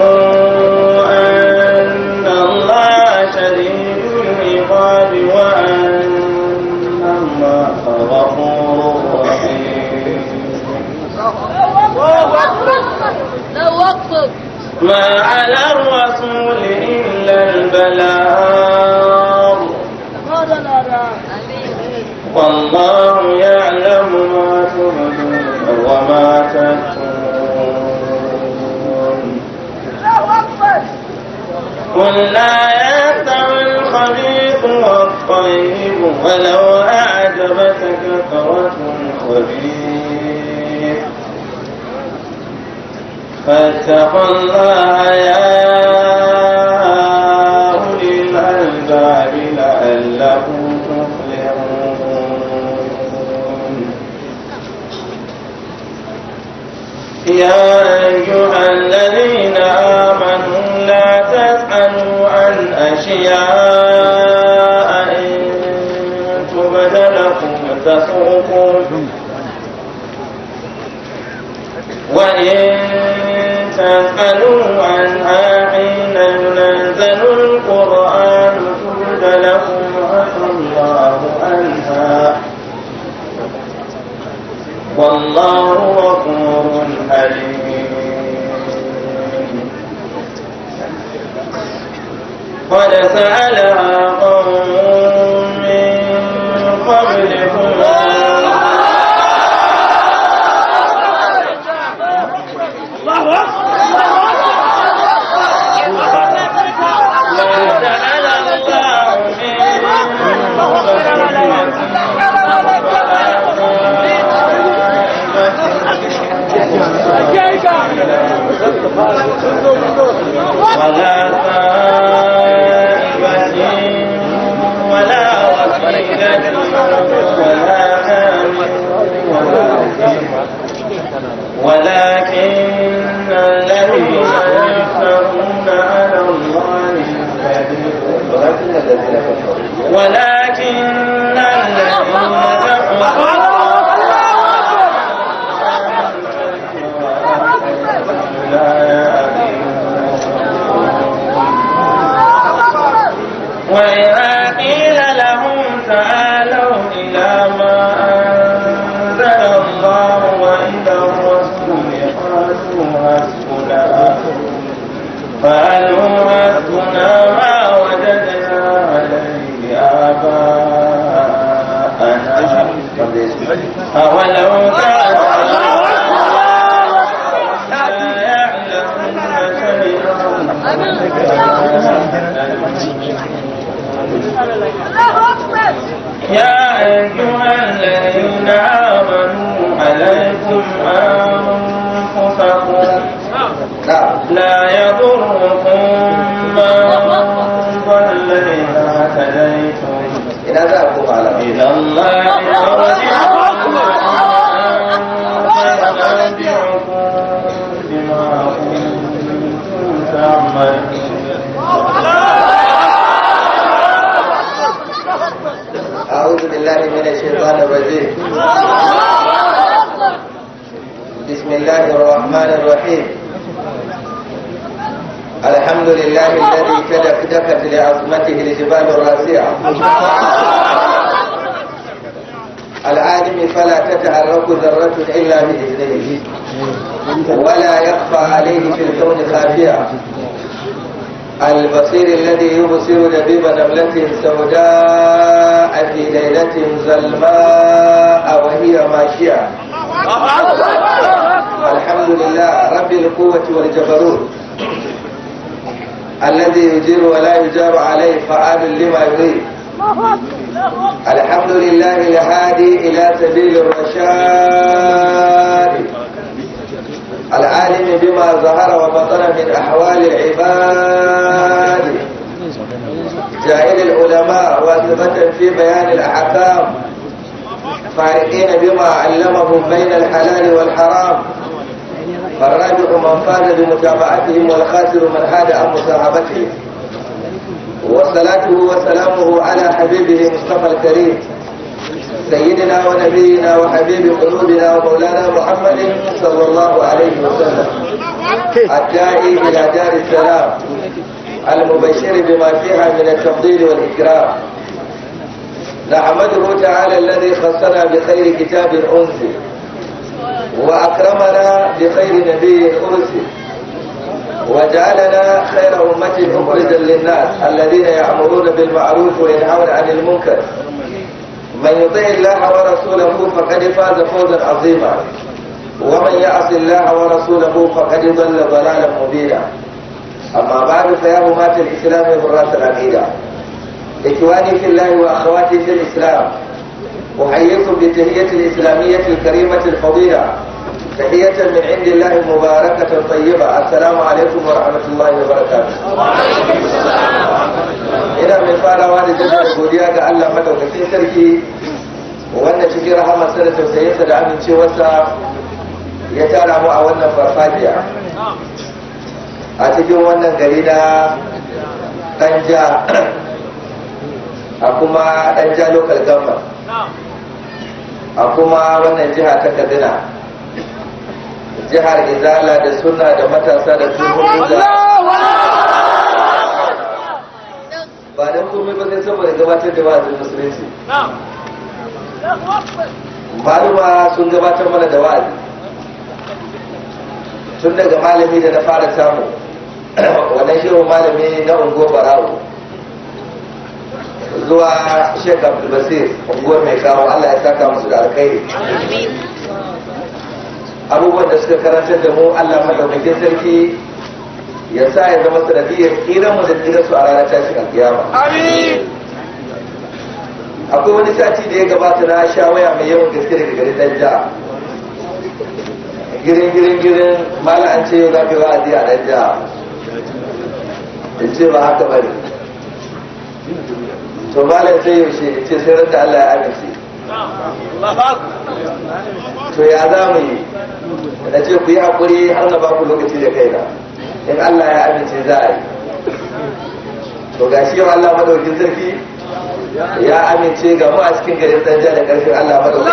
أن الله شديد العقاب وأن الله غفور رحيم. ما على الرسول إلا البلاغ والله يعلم ما تبدون وما تكتمون. قل لا يستوي الخبيث والطيب ولو أعجبك كثرة الخبيث فاتقوا الله يا أولي الألباب لعلكم تفلحون. يا أيها الذين آمنوا لا تسألوا عن أشياء إن تبد لكم تسؤكم وإن تسألوا عنها حين ينزل القرآن تبد لكم عفى الله عنها والله غفور حليم. قد سألها قوم من قبلكم ولا سائبة ولا وسيلة ولا حام ولكن الذين يفترون على الله الكذب ولكن الذين كفروا وإذا قيل لهم تعالوا إلى ما أنزل الله وإلى الرسول قالوا حسبنا ما وجدنا عليه آباءنا أولو كانوا لا يعلمون شيئا. يا أيها الذين آمنوا عليكم أنفسكم لا يضركم من ضل إذا اهتديتم إلى الله مرجعكم فينبئكم بما كنتم تعملون. أعوذ بالله من الشيطان الرجيم. بسم الله الرحمن الرحيم. الحمد لله الذي تدكدكت لعظمته الجبال الراسعة العالم فلا تتحرك ذرة إلا بإذنه ولا يخفى عليه في الكون خافية البصير الذي يبصر دبيب نملة سوداء في ليلة ظلماء وهي ماشية. الحمد لله رب القوة والجبروت الذي يجير ولا يجار عليه فعال لما يريد. الحمد لله الهادي إلى سبيل الرشاد العالم بما ظهر وبطن من أحوال العباد جاهل العلماء واثبة في بيان الأحكام فارقين بما علمهم بين الحلال والحرام. فالرابح من فاز بمتابعتهم والخاسر من حاد عن مصاحبتهم. وصلاته وسلامه على حبيبه مصطفى الكريم سيدنا ونبينا وحبيب قلوبنا ومولانا محمد صلى الله عليه وسلم، الداعي إلى دار السلام المبشر بما فيها من التفضيل والإكرام. نحمده تعالى الذي خصنا بخير كتاب أنزل وأكرمنا بخير نبي أرسل وجعلنا خير أمة أخرجا للناس الذين يأمرون بالمعروف وينهون عن المنكر. من يطع الله ورسوله فقد فاز فوزا عظيما، ومن يعص الله ورسوله فقد ضل ضلالا مبينا. أما بعد، فيا همات الإسلام وحراس العقيدة، إخواني في الله وأخواتي في الإسلام، أحييكم بالتحية الإسلامية الكريمة الفضيلة، تحية من عند الله مباركة طيبة. السلام عليكم ورحمة الله وبركاته. Ina mai farawa da jaddada godiya ga Allah madaukakin sarki wanda cikin rahamarsa da tausayinsa da amincewarsa ya tara mu a wannan farfajiya a cikin wannan gari na Danja, a kuma Danja Local Government, a kuma wannan jiha ta Kaduna, jihar Izala da Sunna da matasa da tuhun da ba don komai ba sai saboda gabatar da wa'azin musulunci. Maluma sun gabatar mana da wa'azi tun daga malami da na fara samu, wannan shehu malami na unguwar Barawo, zuwa Sheikh Abdulbasir unguwar Mai Kawo. Allah ya saka musu da alkhairi. Abubuwan da suka karantar da mu, Allah madaukakin sarki ya sa ya zama sanadiyar tsiran mu da tsiran su a ranar tashin alkiyama. Akwai wani sati da ya gabata na sha waya mai yawan gaske daga garin Danja. Girin girin girin, mala an ce yau za ka yi wa'azi a Danja. In ce ba haka bane. To malam sai yaushe? In ce sai ran da Allah ya amince. To ya za mu yi? Na ce ku yi haƙuri har na ba ku lokaci da kaina. In Allah ya amince za a yi. To gashi yau Allah madaukin sarki ya amince, ga mu a cikin garin Danja da ƙarfin Allah madaukin.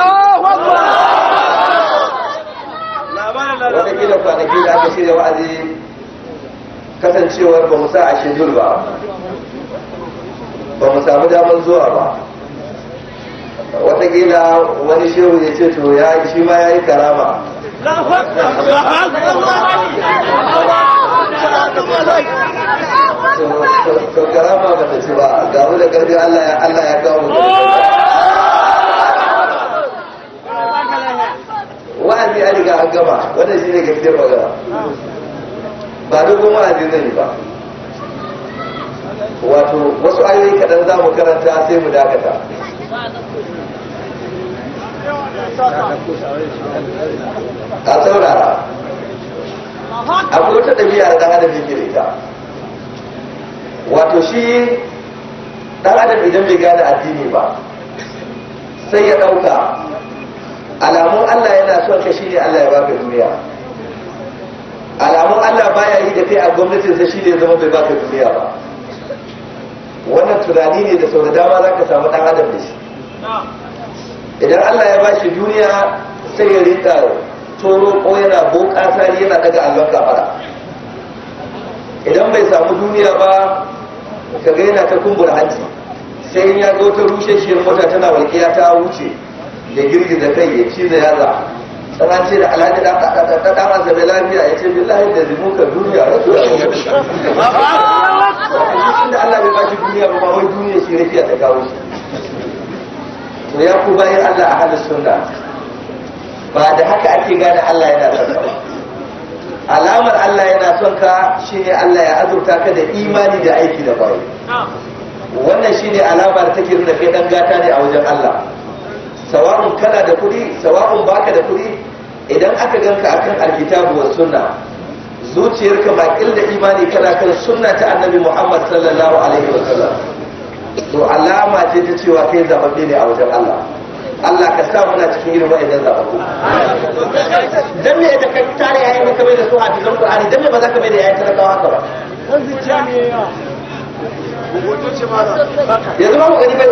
Wataƙila kwanaki da aka shirya wa'azi, kasancewar ba mu sa a schedule ba, ba mu samu damar zuwa ba. Wataƙila wani shehu ya ce to ya shi ma ya yi karama. To karama ba ta ci ba, ga mu da ƙarfin Allah ya Allah ya kawo mu. Wa'azi an riga an gama, wannan shine gaskiyar magana. Ba dogon wa'azi zan yi ba. Wato wasu ayoyi kaɗan za mu karanta sai mu dakata. A saurara. Akwai wata ɗabi'a da ɗan adam yake da ita. Wato shi ɗan adam idan bai gane addini ba, sai ya ɗauka alamun Allah yana son ka shine Allah ya baka duniya. Alamun Allah baya yi da kai a gwamnatinsa shine zama bai baka duniya ba. Wannan tunani ne da sau da dama za ka samu ɗan adam da shi. Idan Allah ya bashi duniya sai ya rinka toro ko yana boƙasa, yana daga allon kafara. Idan bai samu duniya ba, ka ga yana ta kumbura hanci, sai in ya ga wata rushe mota tana walƙiya ta wuce, ya girgiza kai, ya ciza yaza. Sana ce da alhaji da ɗan azabe lafiya? Ya ce billahi da zimuka duniya rasu da Allah bai bashi duniya ba, wai duniya shi rafiya ta kawo shi. To ya ku bayan Allah a halin sunna, ba da haka ake gane Allah yana son ka ba. Alamar Allah yana son ka shine Allah ya azurta ka da imani da aiki da kwarai. Wannan shine alamar take nuna kai dan gata ne a wajen Allah. Sawa'un kana da kuɗi, sawa'un baka da kuɗi, idan aka ganka akan alkitabu was sunna, zuciyarka makil da imani, kana kan sunna ta Annabi Muhammad sallallahu alaihi wasallam, to alama ce ta cewa kai zababbe ne a wajen Allah. Allah ka sa muna cikin irin wa'annan zababu. Dan me da ka tare yayin ka mai da su hafizan Qur'ani, dan me ba za ka mai da yayin talakawa haka ba? Yanzu ba mu gani ba,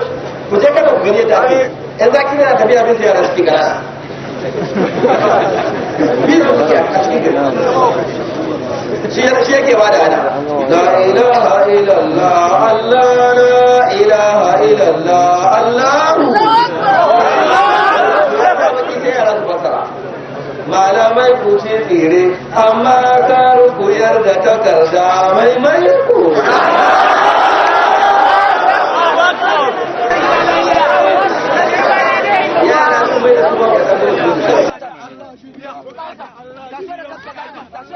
ku je kada ku gani yadda ake yan zaki yana tafiya bin yara suke gara bin su suke a cikin gari. Shi yake ba da ana la ilaha illallah, Allah la ilaha illallah, Allahu. Malamai ku ce tsire, amma kar ku yarda takarda mai mai ku. Yara su mai da su ba ka san su.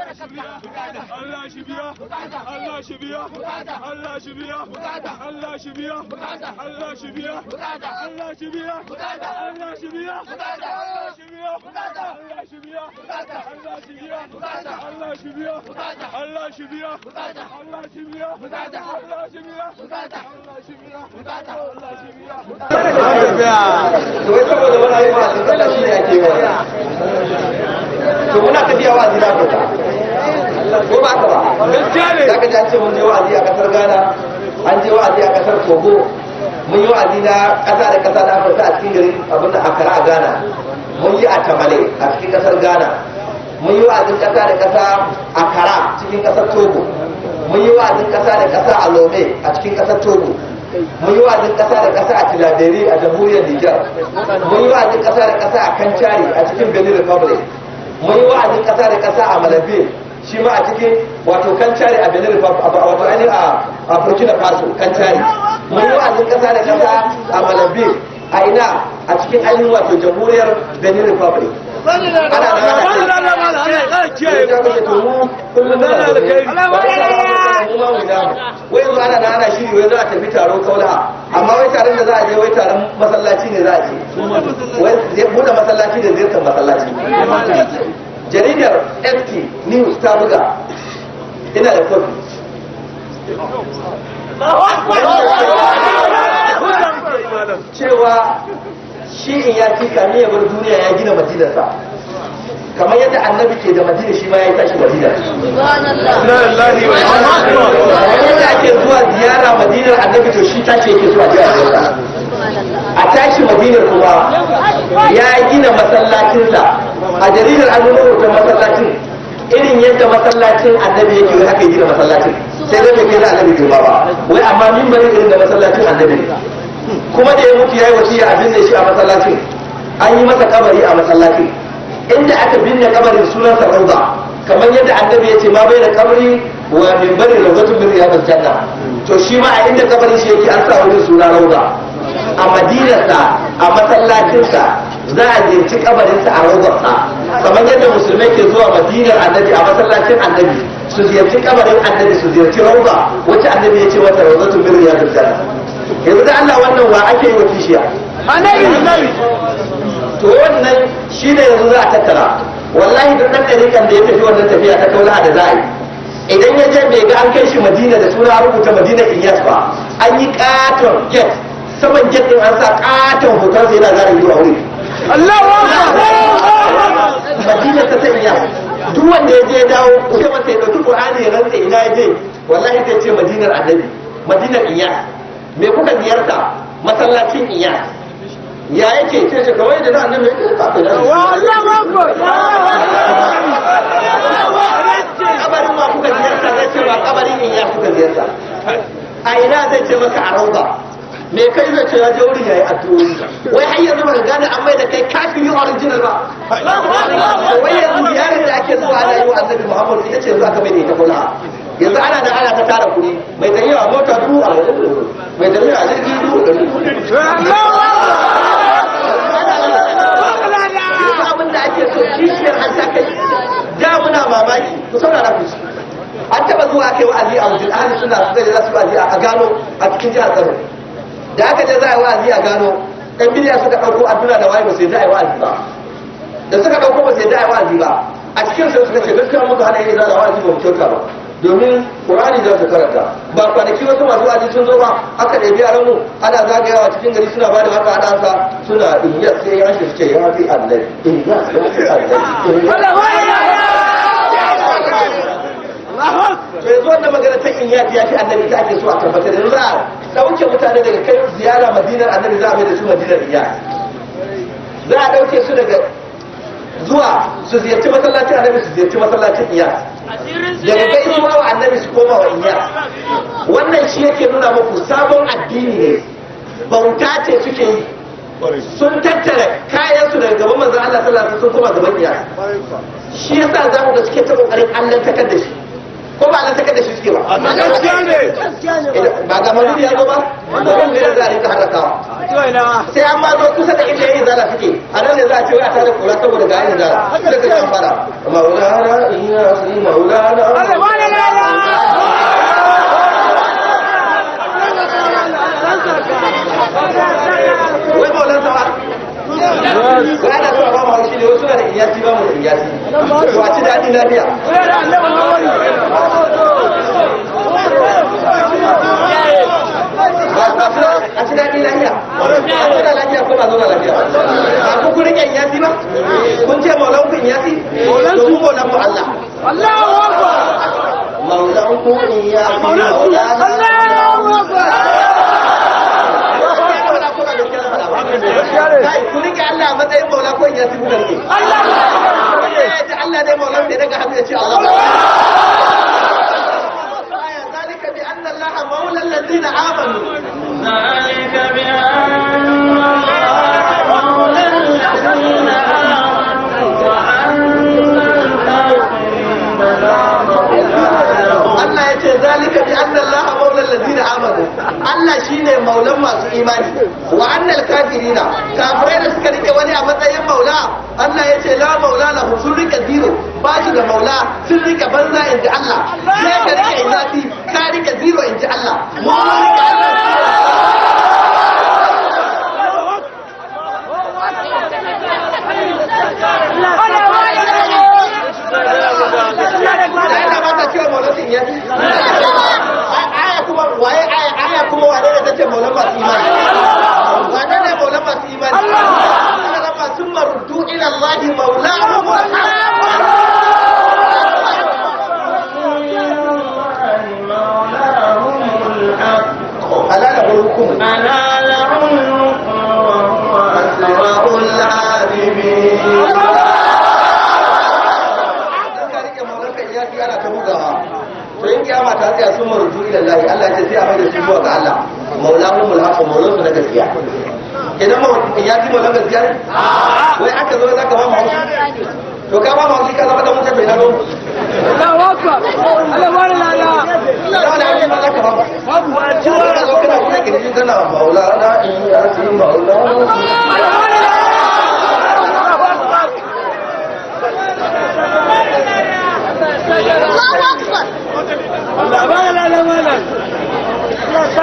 Allah shi biya, Allah shi biya, Allah shi biya, Allah shi biya, Allah shi biya, Allah shi biya, Allah shi biya, Allah shi biya, Allah shi biya, Allah shi biya, Allah shi biya, Allah shi biya, Allah shi biya, Allah shi biya, Allah shi biya, Allah shi biya. To wai saboda wani ayi wa'azi sallah shi ne ake yi wa. To muna tafiya wa'azi na fita. Ko ba ka ba? Za ka ji an ce mun je wa'azi a kasar Ghana, an je wa'azi a kasar Togo, mun yi wa'azi na kasa da kasa na Afirka a cikin garin abin da Accra a Ghana, mun yi a Tamale a cikin kasar Ghana, mun yi wa'azin kasa da kasa a Accra cikin kasar Togo, mun yi wa'azin kasa da kasa a Lome a cikin kasar Togo, mun yi wa'azin kasa da kasa a Tilaberi a jamhuriyar Niger, mun yi wa'azin kasa da kasa a Kancari a cikin Benin Republic, mun yi wa'azin kasa da kasa a Malabi shi ma a cikin wato Kancari a Benin Republic, wato ainihin a Burkina Faso Kancari, mun yi wa'azin kasa da kasa a Malabi a ina a cikin ainihin wato jamhuriyar Benin Republic. Wai yanzu ana da ana shiri wai za a tafi taro kaulaha, amma wai taron da za a je wai taron masallaci ne za a je, wai buɗe masallaci da ziyartar masallaci. Jaridar FT News ta buga, ina da kofi. Cewa shi in ya ci kamin ya bar duniya ya gina madinarsa, kamar yadda annabi ke da madina shi ma ya tashi madina. Kamar yadda ake zuwa ziyara madinar annabi, to shi tashi yake zuwa ziyara. A tashi madinar kuma ya gina masallacinsa. A jaridar an nuna hoton masallacin irin yadda masallacin annabi yake, wai haka ya gina masallacin, sai dai bai kai na annabi girma ba wai, amma mimbarin irin da masallacin annabi ne. Kuma da ya mutu ya yi wasiya a binne shi a masallacin, an yi masa kabari a masallacin, inda aka binne kabarin sunansa rauda, kamar yadda annabi ya ce ma bai da kabari wa minbarin rawdatun min riyadil janna. To shi ma a inda kabarin shi yake an sa wurin suna rauda. A madinarsa a masallacinsa za a ziyarci kabarinsa a raudarsa, kamar yadda musulmai ke zuwa madinar annabi a masallacin annabi su ziyarci kabarin annabi, su ziyarci rauda wacce annabi ya ce mata rawdatun min riyadil janna. Yanzu da Allah wannan wa ake yi wa kishiya? Annabi. To wannan shi ne yanzu za a tattara. Wallahi duk ɗan ɗariƙan da ya tafi wannan tafiya ta kaulaha da za a yi, idan ya je bai ga an kai shi Madina da suna rubuta Madina Inyas ba, an yi katon get, saman get ɗin an sa katon hoton sai yana zara ido a wuri. Madina ta ta Inyas. Duk wanda ya je ya dawo, kuka masa ya ɗauki Qur'ani ya rantse ina ya je, wallahi zai ce Madinar Annabi, Madinar Inyas. Me kuka ziyarta? Masallacin Inyas. Ya yake ce ce kawai da nan annabi yake ba da kabarin ma kuka ziyarta, zai ce ba kabarin Inyas kuka ziyarta. A ina zai ce maka a rauda. Me kai zai ce ya je wurin yayi addu'o'i. Wai har yanzu baka gane an mai da kai kafiri original ba. Wai yanzu ziyarar da ake zuwa ana yi wa annabi Muhammad ita ce yanzu aka mai da ita kula. Yanzu ana da ana ta tara kuɗi, mai tafiya a mota 40,000, mai tafiya a jirgi 100,000. Yanzu abin da ake so kishiyar an ta kai da muna mamaki, ku saurara ku ci. An taɓa zuwa aka yi wa'azi a wajen ahli suna suka je za su wa'azi a Gano a cikin jihar Kano. Da aka je za a yi wa'azi a Gano, ɗan bidiya suka ɗauko adduna da waye ba su yadda a yi wa'azi ba. Da suka ɗauko ba su yadda a yi wa'azi ba, a cikin su suka ce gaskiya muka hana yin izala wa'azi ba mu kyauta ba. Domin Qur'ani za su karanta. Ba kwanaki wasu masu wa'azi sun zo ba, aka ɗebi yaran mu ana zagayawa cikin gari suna ba da haka ana sa suna Inyas, sai ya shi ce ya fi annabi, Inyas ya fi annabi. To yanzu wannan magana ta Inyas ya fi annabi ta ake so a tabbatar. Yanzu za a ɗauke mutane daga kai ziyara madinar annabi, za a mai da su madinar Inyas. Za a ɗauke su daga zuwa su ziyarci masallacin annabi, su ziyarci masallacin Inyas. Daga gaisuwa wa annabi su koma wa Inyas. Wannan shi yake nuna muku sabon addini ne, bauta ce suke yi. Sun tattara kayansu daga gaban manzon Allah sallallahu alaihi wasallam sun koma gaban Inyas. Shi yasa za mu ga suke ta kokarin Allah takar da shi. Ko ba Allah takar da shi suke ba? Ba ga maulidi ya zo ba, wannan ne za a rinka harakawa. Sai an ma zo kusa da inda yayin zala suke, a nan ne za a ce wai a tada kura saboda ga yayin zala. Sai ka an fara maulana Inyas, maulana. Wai maulan sa ba wai ana so a ba mu haushi ne, wasu na da Inyasi, ba mu da Inyasi. To a ci daɗi lafiya. A ci daɗi lafiya. A zauna lafiya ko ba zauna lafiya? Ba ku kun rike Inyasi ba? Kun ce maulan ku Inyasi? To mu maulan mu Allah. Maulan ku Inyasi, maulana. Kai, ku rike Allah a matsayin maula ko Inyasi kuka rike? Allah ya ji Allah ne maulan da ya daga hannu ya ce Allah. ذلك بأن الله مولى الذين آمنوا. ذلك بأن الله مولى الذين آمنوا وأن الكافرين لا مولى لهم. Allah ya ce zalika bi anna Allah maula allazina amanu. Allah shine maulan masu imani. Wa annal kafirina, kafirai da suka rike wani a matsayin maula, Allah ya ce la maula lahum, sun rike zero, ba su da maula, sun rike banza inji Allah. Sai ka rike izati, ka rike zero inji Allah. Mu mun rike Allah. Da Allah ba ta cewa maulan sun yafi. Aya kuma waye, aya aya kuma wane ne tace maulan masu imani? Wane ne maulan masu imani? Allah. Allah sun maruddu ila Allah maulahum. مولاهم الحق. Ala lahu hukum. ألا له الحكم وهو أسرع العالمين. Dan ka rike maulan ka iyaki ana ta bugawa. To in kiyama ta tsaya sun marudu ila Allah, Allah ya ce sai a mai da su zuwa ga Allah. Maulahum al-haqq, maulan su na gaskiya. Idan ma iyaki maulan gaskiya ne? Wai aka zo za ka ba mu haushi? To ka ba mu haushi ka zama dan wuta bai nalo. Da wani haushi ma za ka ba mu. Ka zo kana buɗe kirji kana maulana iyaki maulana.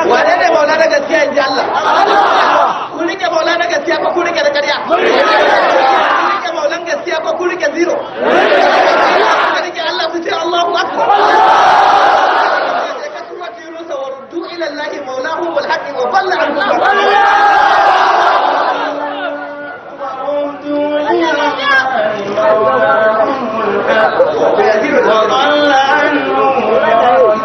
Wane ne maula na gaskiya in ji Allah? Kun rike maula na gaskiya ko kun rike na ƙarya? Kun rike maulan gaskiya ko kun rike zero? Kun rike Allah ku ce Allahu Akbar. Ka tura tirusa wa ruddu ila Allah maulahum wal haqqi wa dhalla anhum. وردوا إلى الله مولاهم الحق وضل عنهم ما كانوا يفترون.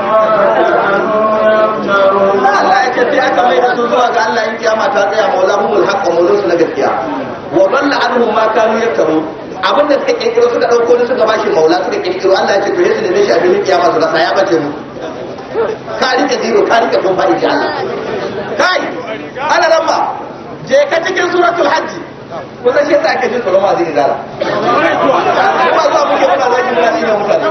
Allah ya ce sai aka mai da su zuwa ga Allah in kiyama ta tsaya, maulahumul haqq, maulansu na gaskiya. Wa dalla anhum ma kanu yaftaru. Abinda suka kirkiro suka dauko ni suka bashi maula suka kirkiro, Allah ya ce to yesu ne shi abin kiyama su rasa ya bace mu. Ka rike zero, ka rike kumfa inji Allah. Kai ana ramma, je ka cikin suratul hajj. Kusan shi yasa ake jin tsoron masu izala. Kuma zuwa muke muna zaki muna tsine mutane.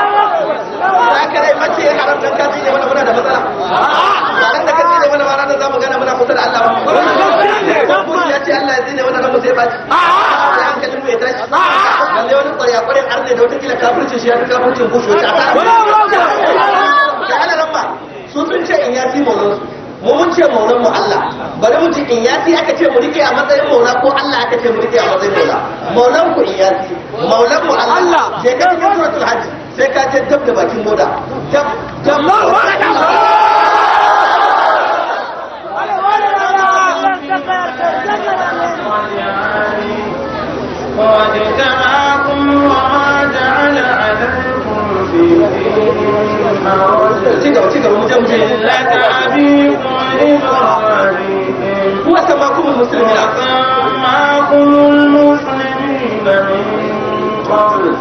Za ka rai mace haram dan ka tsine mana muna da matsala. Ba nan da ka tsine mana ba ranar za mu gane muna kusa da Allah ba. Ko Bush ya ce Allah ya tsine mana ran mu sai baci. Sai hankalin mu ya tashi. Balle wani ƙwarya ƙwaryan arne da wata kila kafircin shi ya fi kafircin Bush wata asara. Da ana ramma su sun ce in ya fi maulansu. Mu mun ce maulan mu Allah. Bari mu ji Inyasi aka ce mu rike a matsayin maula ko Allah aka ce mu rike a matsayin maula. Maulan ku Inyasi, maulan mu Allah. Je ka cikin suratul Hajj, sai ka je dab da bakin boda. Dab dab. قد جمعكم وما جعل عليكم في دين حرج Ci gaba, ci gaba, mu je, mu je. ملة أبيكم إبراهيم Huwa samakum muslimina. وسماكم المسلمين من قبل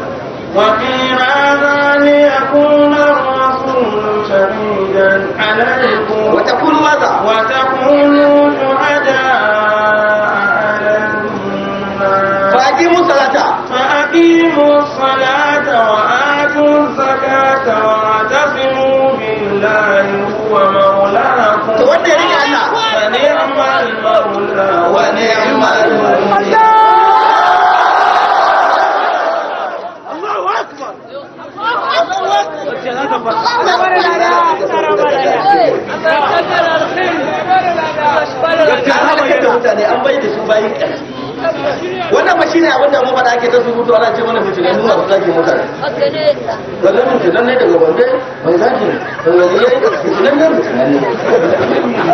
وفي هذا ليكون الرسول شهيدا عليكم Wa takunu maza. وتكونوا شهداء على الناس Fa aqimu salata. فأقيموا الصلاة وآتوا الزكاة واعتصموا بالله هو مولاكم To wanda ya rike Allah فنعم المولى wa ni'mal wakil. An halakar da mutane, an bai da su bayin ƙarfi. Wannan ba shine abin da mu faɗa ake ta surutu ana ce mana fitinannu masu zagin mutane. Wannan fitinan ne daga Gombe mai zagi mai waliyai fitinan ne fitinan ne.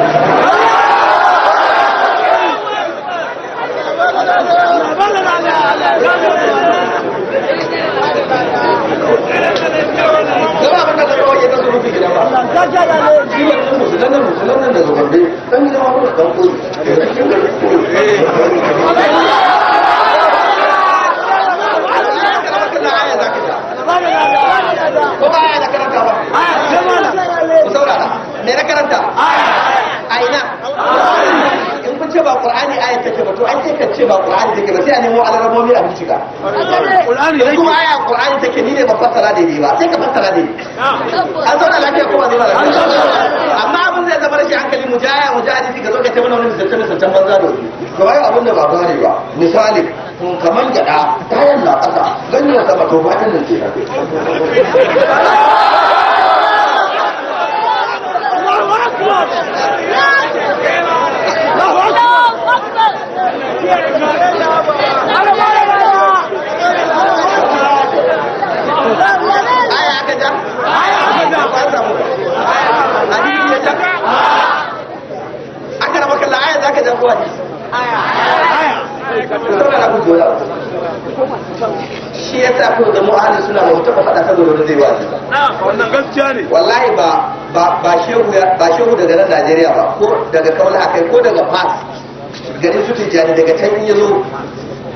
Gaba abin da ka kawai ke ta surutu gida ba. Shi wannan fitinan ne fitinan ne daga Gombe dan gidan wani dan koyi. Daga cikin garin koyi. Ko ba aya na karanta ba? Ku saurara, me na karanta? A ina? In kun ce ba Qur'ani aya take ba, to ai sai ka ce ba Qur'ani take ba, sai a nemo alarabomi a bincika. In kuma aya Qur'ani take, ni ne ba fassara daidai ba, sai ka fassara daidai. An zauna lafiya ko ba zauna lafiya? Amma abin zai zama rashin hankali, mu ja aya, mu ja hadisi, ka zo ka ce mana wani misalce misalcen banza da wani. To ai abin da ba gane ba, misali kamar gyaɗa kayan na ƙasa ganyen sama, to ba nan kenan. Aya aka ja? Aya aka ja. Ba samu. Hadisi ya ja? Aka raba kallon aya za ka ja ko hadisi? Aya. Ku saurara ku ji wani abu. Shi ya sa ku zama ahalin suna ba mu taɓa faɗa saboda wani zai wa'azi ba. Wannan gaskiya ne. Wallahi ba ba ba shehu ba shehu daga nan Najeriya ba, ko daga Kaula akai, ko daga Fas garin su Tijjani, daga can in yazo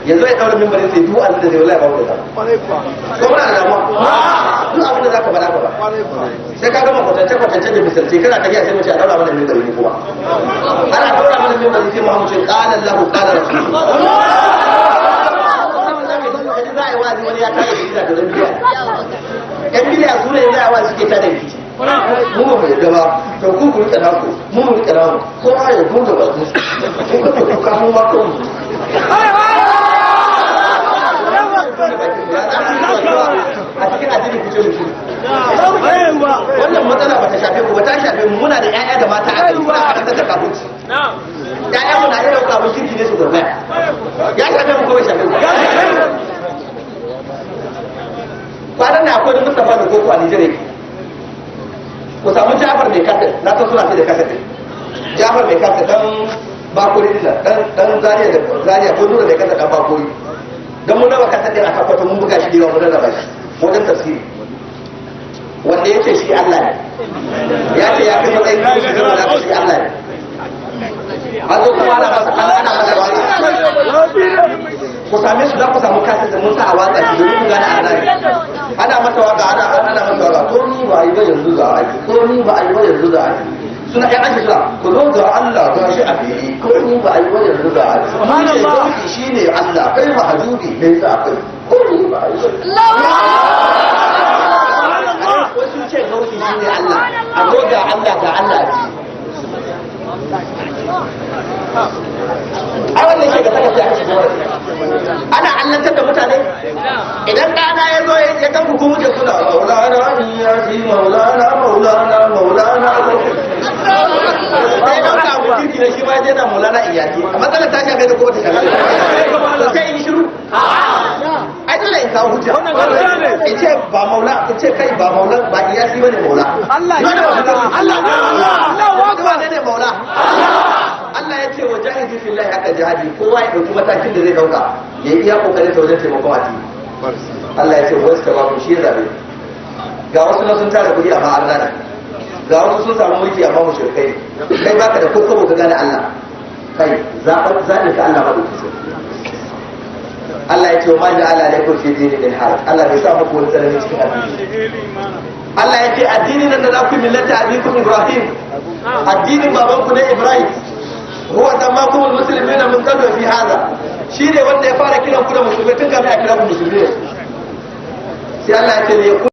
yanzu ya daura mimbarin sai duk abin da zai, wallahi ba mu da ko muna da damuwa. Duk abin da zaka faɗa ka ba sai ka gama kwatance kwatance da misalce kana tafiya, sai mu ce a daura mana mimbari ne, kuma ana daura mana mimbari sai mu ce qala Allahu qala rasuluhu. Za a yi wa'azi wani ya tada rikici da dan bidiya. Yan bidiya su ne za a yi wa'azi suke tada rikici. Mu ba mu yadda ba, to ku ku rike naku, mu mu rike namu, kowa ya buɗe bakin su. Ku ka ku ka mu ma kanmu. A cikin addini ku ce mu shi. Wannan matsala ba ta shafe ku ba, ta shafe mu. Muna da ƴaƴa da mata a gari suna karantar da kafirci. Ƴaƴan mu na iya ɗauka abin kirki ne su gurɓaya. Ya shafe mu ko bai shafe mu? Kwanan na akwai Mustapha da Koko a Nijar yake. Ku samu Jafar mai kaset, na san suna sai da kaset ɗin. Jafar mai kaset dan bakori din nan, dan dan Zaria da Zaria ko Nura mai kaset dan bakori. Dan mun raba kaset ɗin a Sokoto, mun buga shi da yawa, mun raba shi wajen tafsiri. Wanda ya ce shi Allah ne. Ya ce ya kai matsayin shi saboda haka shi Allah ne. An zo kuma ana masa ana masa wani. Ku same su, za ku samu kaset da mun sa a watsa shi domin ku gane Allah ne. Ana masa waka, ana ana masa waka, ko ni ba a yi ba yanzu za a yi, ko ni ba a yi ba yanzu za a yi. Suna ƴan aji suna ku zo ga Allah ga shi a fili, ko ni ba a yi ba yanzu za a yi. Subhanallah, shi ne Allah kai mahajubi ne sa kai, ko ni ba a yi ba. Wasu ce gausi shi ne Allah, a zo ga Allah ga Allah a fili. Ai wannan shi ga saka sai aka shiga wannan. Ana allantar da mutane. mutane. Idan ɗana ya zo ya kan ku wuce suna maulana iyasi maulana maulana maulana, sai ɗauka abu kirki na shi ma je na maulana iyasi. A matsalar ta shafe da ko ta shafe, sai in shiru? Ai dole in kawo hujja, in ce ba maula, in ce kai ba maula, ba iyasi bane maula. Allah ya Allah Allah akbar ne maula. Allah ya ce wa jahidu fillahi haka jihadi, kowa ya dauki matakin da zai dauka, ya iya kokarin sa wajen taimakon addini. Allah ya ce wasu ta babu shi ya zabe. Ga wasu na sun tara kuɗi amma arna ne, ga wasu sun samu mulki amma mushrikai ne, kai baka da kokobo ka gane Allah, kai zaɓin ka Allah ba. Allah ya ce wa ma ja'ala alaikum fi dini min haraj, Allah bai sa muku wani tsanani cikin addini. Allah ya ce addini nan da za ku millata abikum Ibrahim, addinin babanku ne Ibrahim, huwa sammakum almuslimina min qablu fi hadha, shi ne wanda ya fara kiran ku da musulmai tun kafin a kira ku musulmi. Sai Allah ya ce